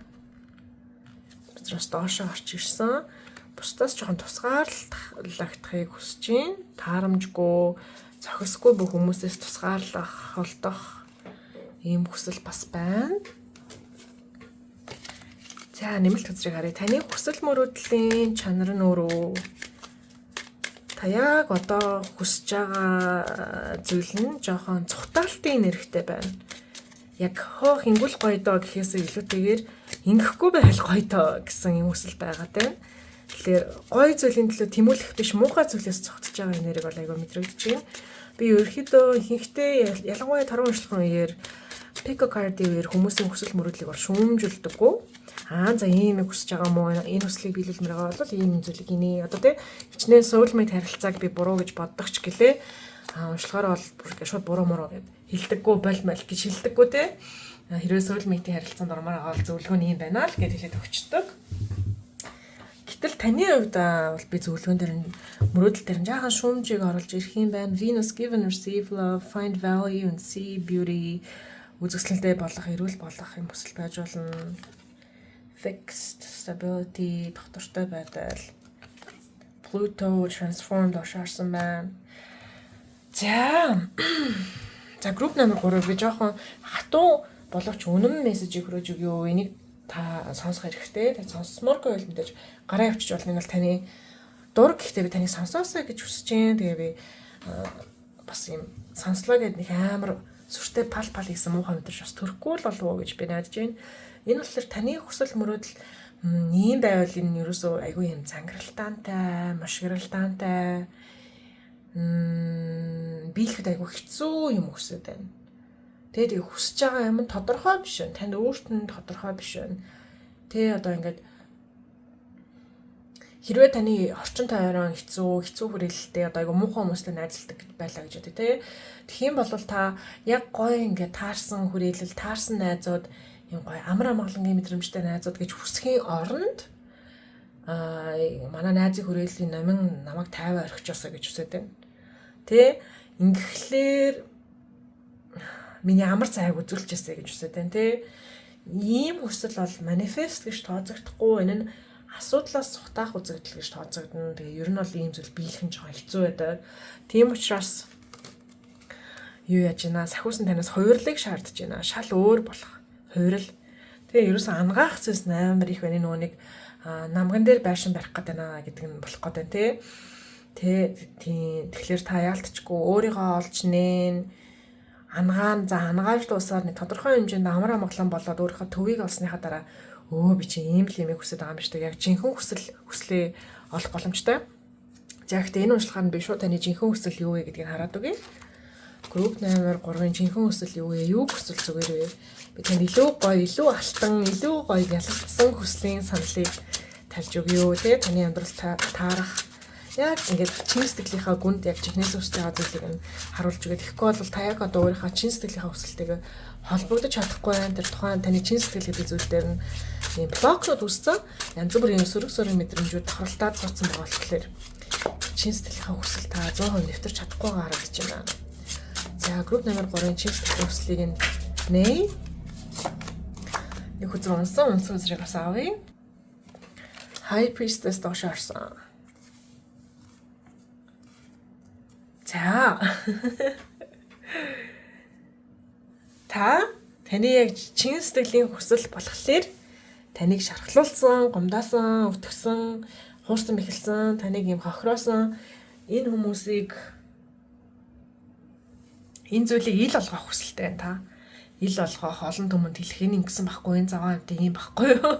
Хөзрөөс доошоо орч ирсэн. Бусдаас жоохон тусгаарлагдахыг хүсэж байна. Таарамжгүй, зохисгүй бүх хүмүүсээс тусгаарлах, холдох ийм хүсэл бас байна. За, нэмэлт хөзрийг харъя. Таны хүсэл мөрөөдлийн чанар нь өөрөө та яг одоо хүсэж байгаа зүйл нь жоохон цухтаалтын нэрхтэй байна. Яг хоох ингүүл гоё доо гэхээсээ илүүтэйгээр ингэхгүй байл гоё доо гэсэн юм хүсэл байгаа тань. Тэгэхээр гоё зүйлийн төлөө тэмүүлэх биш, муухай зүйлээс цогтож байгаа нэрийг бол айгүй мэдрэгдэж байна. Би ерөөхдөө ихэнхдээ, ялангуяа таруу уншлагын үеэр, pick a card-ийн үеэр хүмүүсийн хүсэл мөрөөдлийг бол шүүмжүүлдэггүй. Аа, за, ийм юм хүсэж байгаа мó, энэ хүслийг биелүүлмээр байгаа бол ийм зүйлийг инээ. Одоо тий, хичнээн soulmate харилцааг би буруу гэж боддог ч гэлээ. Аа, уншлагаар бол шууд буруу муруу гэд хэлдэггүй, болмол гэж хэлдэггүй, тий. Хэрвээ soulmate-ийн харилцаанд ормоор байгаа бол зөвлөгөө нь юм байна л гэж хэлээд өгчдөг. Гэтэл таны хувьд бол би зөвлөгөөн дээр нь мөрөөдөл дээр нь жаахан шүүмжийг оруулж ирэх юм байна. Venus, give and receive love, find value and see beauty, үзэсгэлэнтэй болох, эрүүл болох юм хүсэл байж болно. Fixed stability, доктортой байдал. Pluto transformed оршаарсан байна. За. За, групп номер 3, би жоохон хатуу боловч үнэн мессежийг хүргэж өгье. Энийг та сонсох хэрэгтэй. Та сонсмооргүй байл мэдээж гараа явчих болно. Энэ бол таны дур, гэхдээ би таныг сонсоосой гэж хүсэж байна. Тэгээ би бас юм сонслоо гэд нэг амар сүртэй пал пал хийсэн муухай мэдрэмж бас төрөхгүй л болов уу гэж би найдаж байна. Энэ болохоор таны хүсэл мөрөөдөл ийм байвал энэ ерөөсөө айгүй юм цангиралдаантай, мошгиралдаантай, биелэхэд айгүй хэцүү юм хүсэж байна. Тэгээд хүсэж байгаа юм нь тодорхой биш байна. Танд өөрт нь тодорхой биш байна. Тэ, одоо ингээд хэрвээ таны орчин тойрон хэцүү, хэцүү хүрээлэлтэй, одоо айгүй муухай хүмүүстэй найзалдаг гэж байлаа гэж бодъё, тэ. Тэгэх юм бол та яг гоё ингээд таарсан хүрээлэл, таарсан найзууд, юм гоё амар амгалангийн мэдрэмжтэй найзууд гэж хүсхийн оронд манай найзын хүрээллийн номин намайг 50 орхичоосоо гэж хүсэж байна. Тэ, ингэхлээр миний амар цайг үзүүлчихээсэй гэж хүсэж байна, тэ. Ийм хүсэл бол manifest гэж тооцогдохгүй, энэ нь асуудлаас сутаах үзэгдэл гэж тооцогдоно. Тэгээ ер нь бол ийм зүйл биелэх нь жоохон хэцүү байдаг. Тийм учраас юу яаж байна? Сахиусан танаас хувирлыг шаардж байна. Шал өөр болох хувирал. Тэгээ ерөөсөн ангаах зүйлс амар их байна. Нөгөө нэг намган дээр байшин барих гээд байна гэдэг нь болох гээд байна, тий. Тэ, тийм, тэгэхээр та яалтчгүй өөрийгөө олж нээн, ангаан, за, ангааж дуусаар нэг тодорхой хэмжээнд амар амгалан болоод өөрийнхөө төвийг олсныхаа дараа өө, би чи ийм л юмыг хүсэж байгаа юм биш үү? Яг жинхэнэ хүсэл хүслээ олох боломжтой. За, гэхдээ энэ уншлагаар нь би шууд таны жинхэнэ хүсэл юу вэ гэдгийг хараад өгье. Групп номер 3-ын жинхэнэ хүсэл юу вэ? Юу хүсвэл зүгээр вэ? Би танд илүү гоё, илүү алтан, илүү гоё ялагдсан хүслийн саналыг тавьж өгье. Тэ, таны амьдрал таарах, яг ингээд чин сэтгэлийнхаа гүнд яг чихнээс үсэж байгаа зүйлийг нь харуулж өгöd. Тэгэхгүй бол та яг одоо өөрийнхөө чин сэтгэлийнхаа хүсэлтэйгээ холбогдож чадахгүй байна. Тэр тухайн таны чин сэтгэл гэдэг зүйл дээр нь ийм block нууд үүссэн. Янз бүрийн сөрөг сөрөг мэдрэмжүүд давхралтаад суудсан байгаа болохоор чин сэтгэлийнхаа хүсэл та 100% нэвтэрч чадахгүй байгаа харагдаж байна. За, групп номер 3-ын чин сэтгэлийн хүслийг нь нээ. Нэг хөзөр унсан, унсан хөзрийг бас авъя. High Priestess доош орсон. За. Та таны яг чин сэтгэлийн хүсэл болохоор таныг шархлуулсан, гомдосон, өвтгсөн, хуурсан мэхэлсэн, таныг юм хохироосон энэ хүмүүсийг, энэ зүйлийг ил олгох хүсэлтэй байна та. Ил олгох, олон түмэнд хэлэх, энэ ингэсэн байхгүй, энэ заваа амтай юм байхгүй юу.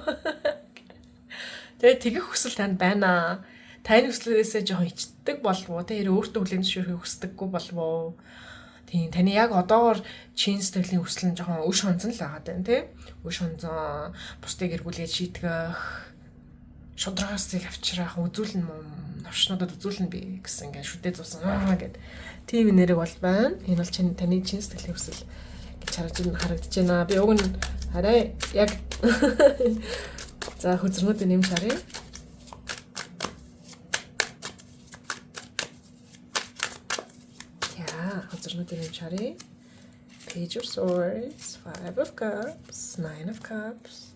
Тэгээ тэгэх хүсэл танд байна. Таны хүслээсээ жоохон ичдэг болов уу? Тэ, хэрэг өөртөө хүлээн зөвшөөрөхийг хүсдэггүй болов уу? Тийм, таны яг одоогор чин сэтгэлийн хүсэл нь жоохон өш хонзон л байгаа даа, тий? Өш хонзон, бусдыг эргүүлээд шийтгэх, шударгаас зэл авчрах, үзүүлнэ мум, новшнуудад үзүүлнэ би гэсэн ингээд шүдэ зуусан гэд тийм нэрэг бол байна. Энэ бол чин таны чин сэтгэлийн хүсэл гэж харж харагдаж байна. Би уг нь арай яг, за, хөзрнүүдийг нэмж харъя. За, хөзрнүүдийг нэмж харъя. Page of Swords, Five of Cups, Nine of Cups.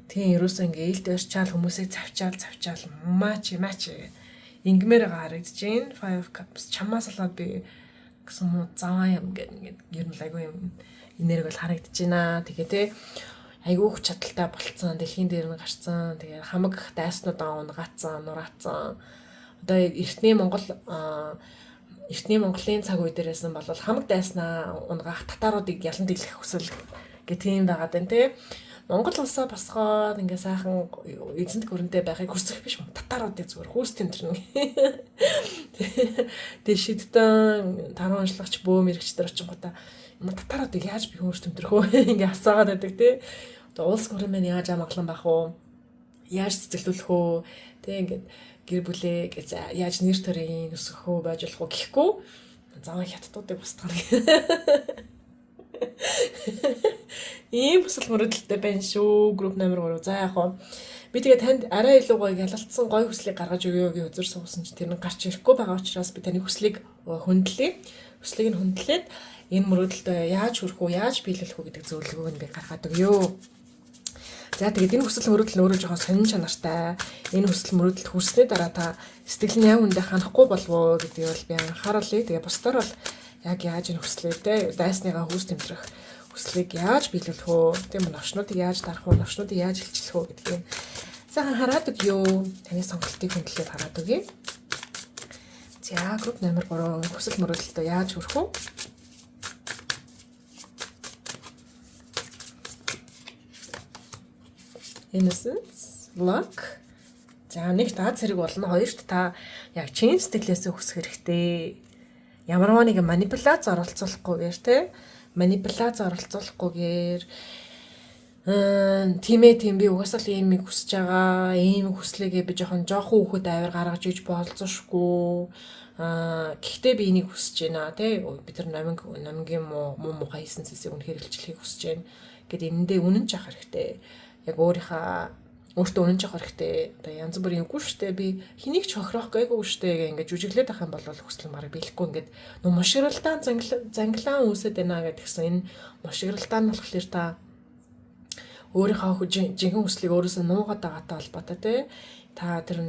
Тийм, ерөөсөө ингээ ил дээрчаал хүмүүсийг завчаал завчаал маач маач ингэмээр байгаа харагдаж байна. Five of Cups, чамаас болоод би гэсэн муу заваа юм гэдэг ингээд ер нь л айгүй юм энерги бол харагдаж байна. Тэгээ те, айгүй хүч чадалтай болцсон, дэлхийн дээр нь гарцсан. Тэгээ хамаг дайснуудаа унгаацсан, нураацсан. Одоо эртний Монголын цаг үе дээрээс нь бол хамаг дайснаа унгаах, татааруудыг ялан дийлэх хүсэл гэх тийм байгаад байна те. Монгол улсаа босгоод ингээ сайхан эзэнт гүрэнтэй байхыг хүсэх биш, татааруудыг зүгээр хүүс тэмтэрнэ. Тэгээ шидтэн таран уншлагч бөөм мэрэгчдэр очингуудаа юм татааруудыг яаж би хүүс тэмтрэх вэ ингээ асаагаад байдаг те. Одоо улс гүрэн маань яаж амгалан байх вэ? Яаж цэцэглүүлэх үү? Тэ, ингээд гэр бүлээ гэж яаж нэр төрийн өсгөх үү, байж болох уу гэхгүй заваа хятадуудыг бусдах. Ийм хүсэл мөрөөдөлтэй байна шүү. Групп номер 3. За, яг хоо Би тэгээ танд арай илүү гоё ялалтсан гоё хүслийг гаргаж өгье гэж үзэр суусан чинь тэр нь гарч ирэхгүй байгаа учраас би таны хүслийг хөндлөе. Хүслийг нь хөндлөөд энэ мөрөөдөлтөө яаж хүрэх үү, яаж биелүүлэх үү гэдэг зөвлөгөөг нь би гаргаад өгье. За тэгээд энэ хүсэл мөрөөдөл нь өөрөө жоохон сонин чанартай. Энэ хүсэл мөрөөдөлд хүрсний дараа та сэтгэл нь яг үндэ ханахгүй болов уу гэдгийг бол би анхааруулъя. Тэгээ бусдаар бол яг яаж энэ хүслээ те дайсныгаа хүүс тэмтрэх хүслийг яаж биелүүлэх үү? Тийм новшнуудыг яаж дарах вэ? Новшнуудыг яаж илчлэх үү гэдгийг сайхан хараад өгье. Таны сонголтыг хөндлөөд хараад өгье. За групп номер 3 хүсэл мөрөөдөлтөө яаж хүрэх вэ? Innocence, luck. За нэгт аз хэрэг болно. Хоёрт та яг чин сэтгэлээсээ хүсэх хэрэгтэй. Ямарваа нэгэн манипуляц оролцуулахгүйгээр те манипуляц оролцуулахгүйгээр тийм ээ тийм би угаасаа л ийм юм хүсэж байгаа. Ийм хүслээгээ би жоохон хүүхэд авир гаргаж иж болзошгүй. Гэхдээ би энийг хүсэж байна те. Би тэр номингийн муу муухай хийсэн зүйлсийг үнэхээр илчлэхийг хүсэж байна. Гэт энэндээ үнэн ч ах хэрэгтэй. Яг өөртөө үнэн ч ах хэрэгтэй. Одоо янз бүрийн үгүй шүү дээ. Би хэнийг ч хохироох гээгүй шүү дээ гэх ингээд жүжиглээд ах юм бол хүсэл нь бараг биелэхгүй ингээд нөө мушгиралдаан занглаан үүсэт байна гэдгсэн. Энэ мушгиралдаан нь болохоор та өөрийнхөө жинхэнэ хүслийг өөрөөсөө нуугаад байгаатай холбоотой тий. Та тэр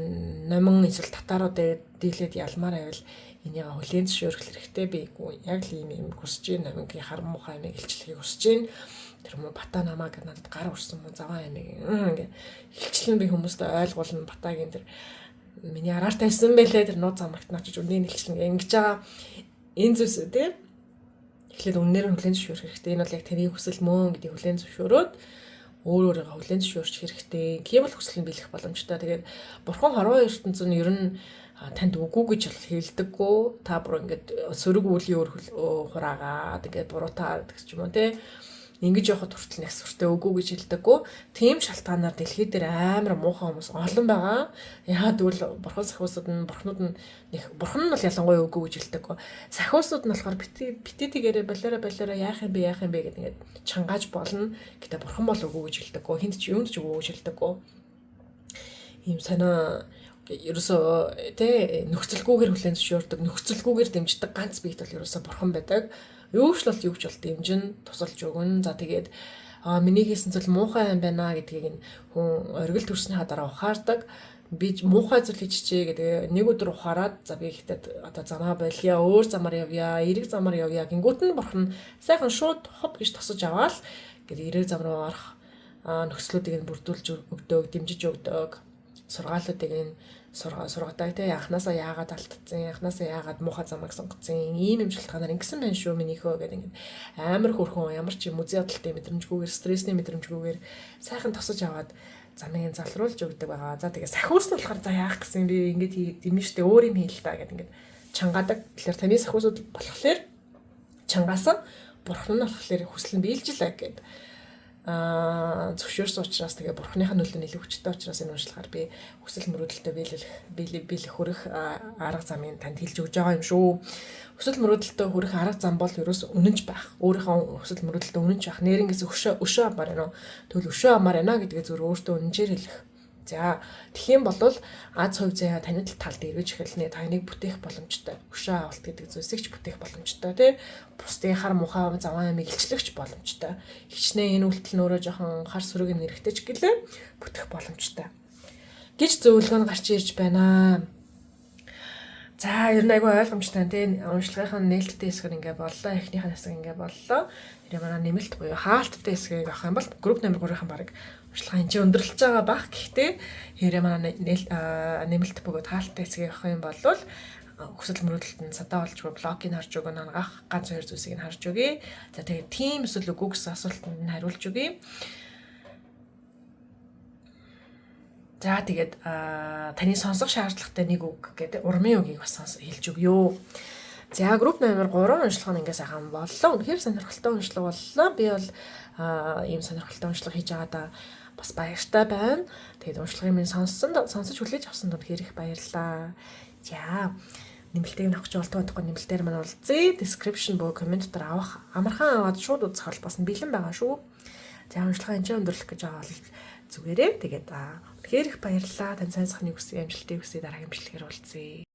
номин эсвэл татааруудыг дийлээд ялмаар байвал энийг хүлээн зөвшөөрөх хэрэгтэй. Би яг л ийм юм хүсэж байна. Номингийн хар муухай амийг илчлэхийг хүсэж байна. Тэр муу бата намайг надад гар урсан муу заваа амийг ингээ илчлэн би хүмүүстээ ойлгуулна. Батагийн тэр миний араар тавьсан байлээ тэр нууц амрагт очиж үннийг илчлэн ингэж байгаа энэ зүйлс тий. Эхлээд үннээр нь хүлээн зөвшөөрөх хэрэгтэй. Энэ бол яг таны хүсэл мөн гэдгийг хүлээн зөвшөөрөөд өөр өөрийгөө хүлээн зөвшөөрч хэрэгтэй. Тийм бол хүсэл нь биелэх боломжтой. Тэгээд бурхан хорвоо ертөнц нь ер нь танд үгүй гэж хэлдэггүй. Та бүр ингээд сөрөг үлийн өр хураагаад ингээд буруутай гэдэг ч юм уу те. Ингэж явахад хүртэл нэг сүртэй үгүй гэж хэлдэггүй. Тийм шалтгаанаар дэлхий дээр амар муухай хүмүүс олон байгаа. Яагаад гэвэл бурхан сахиусууд нь бурхнууд нь нэг бурхан нь бол ялангуяа үгүй гэж хэлдэггүй. Сахиусууд нь болохоор бити тэгээрээ болоорой яах юм бэ гэдэг ингээд чангааж болно. Гэтэ бурхан бол үгүй гэж хэлдэггүй. Хинт ч юунд ч үгүй гэж хэлдэггүй. Ийм сонио ерөөсөө тэ нөхцөлгүйгээр хүлээн зөвшөөрдөг, нөхцөлгүйгээр дэмждэг ганц биет бол ерөөсөө бурхан байдаг. Юу ч бол юу ч бол дэмжин, тусалж өгнө. За тэгээд миний хийсэн зүйл муухай юм байна гэдгийг нь хүн оргил төрснийхаа дараа ухаардаг. Би муухай зүйл хийчихье гэдэг нэг өдөр ухаарад за би ихтэй одоо замаа болиа, өөр замаар явъя, эерэг замаар явъя гингүүт нь бурхан сайхан шууд хоп гэж тосож аваал гэдэг эерэг зам руу орох нөхцлүүдийг нь бүрдүүлж өгдөг, дэмжиж өгдөг. Сургаалуудыг нь сургадаг те анханасаа яагаад алдсан, анханасаа яагаад муухай замыг сонгоцсон, ийм юм шалтгаанаар ингэсэн байх шүү минийхөө гэдэг ингээд амар хөрхөн ямар ч юм үзий ядалтай мэдрэмжгүйгээр, стрессний мэдрэмжгүйгээр сайхан тосож аваад замыг залруулж өгдөг байгаа. За тэгээ сахиус нь болохоор за яах гэсэн би ингээд юм штэ өөр юм хийл та гэдэг ингээд чангаадаг. Тэгэхээр таны сахиусууд болохоор чангаасан, бурхан нь болохоор хүсэл нь биелж лээ гэд зөвшөөрсөн учраас тэгээ бурхныхаа нөлөө нь илүү хүчтэй учраас энэ уншлагаар би хүсэл мөрөөдөлтөө биелэх хүрэх арга замыг танд хэлж өгч байгаа юм шүү. Хүсэл мөрөөдөлтөө хүрэх арга зам бол ерөөс үнэнч байх. Өөрийнхөө хүсэл мөрөөдөлтөө үнэнч байх. Нэрнгээс өшөө амаар байна уу? Тэгвэл өшөө амаар байна гэдгээ зөв өөртөө үнэнчээр хэлэх. За тэгэх юм бол аз хувь заяа таны талд эргэж эхэлнэ. Таныг бүтээх боломжтой. Өшөө авалт гэдэг зүйлсийг ч бүтээх боломжтой тий. Бусдын хар муухай заван амийг илчлэх боломжтой. Хичнээн энэ үйлдэл нь өөрөө жоохон хар сөрөг юм нэрхтэй ч гэлээ бүтэх боломжтой гэж зөвлөгөө нь гарч ирж байна. За ер нь айгүй ойлгомжтой тий. Уншлагынхаа нээлттэй хэсэг ингээ боллоо. Эхнийх нь хэсэг ингээ боллоо. Тэр манай нэмэлт буюу хаалттай хэсгийг авах юм бол групп номер 3-ын баг уншилгаа энэ өндөрлөж байгаа бах. Гэхдээ хэрэг манай нэмэлт бөгөөд хаалттай хэсгийг авах юм бол хүсэл мөрөөдөлт нь садаа болж буй блокийг харж өгнө, ангаах ганц хоёр зүйлсийг нь харж өгье. За тэгээд тийм эсвэл үгүй гэсэн асуултанд нь хариулж өгье. За тэгээд таны сонсох шаардлагатай нэг үг гэдэг урмын үгийг бас хэлж өгье. За групп номер 3 уншлага нь ингээ сайхан боллоо. Үнэхээр сонирхолтой уншлага боллоо. Би бол ийм сонирхолтой уншлага хийж байгаадаа бас баяртай байна. Тэгээд уншлагын минь сонсож хүлээж авсанд үнэхээр их баярлалаа. За нэмэлтийг нь авах гэж болтгоо бодохгүй нэмэлтээр маань уулзъя. Description боо коммент дотор авах амархан аваад шууд үзэх холбоос нь бэлэн байгаа шүү. За уншлага энэ ч өндөрлөх гэж байгаа бол зүгээрээ. Тэгээд үнэхээр их баярлалаа. Тань сайн сайхныг хүсье, амжилтыг хүсье. Дараагийн бичлэгээр уулзъя.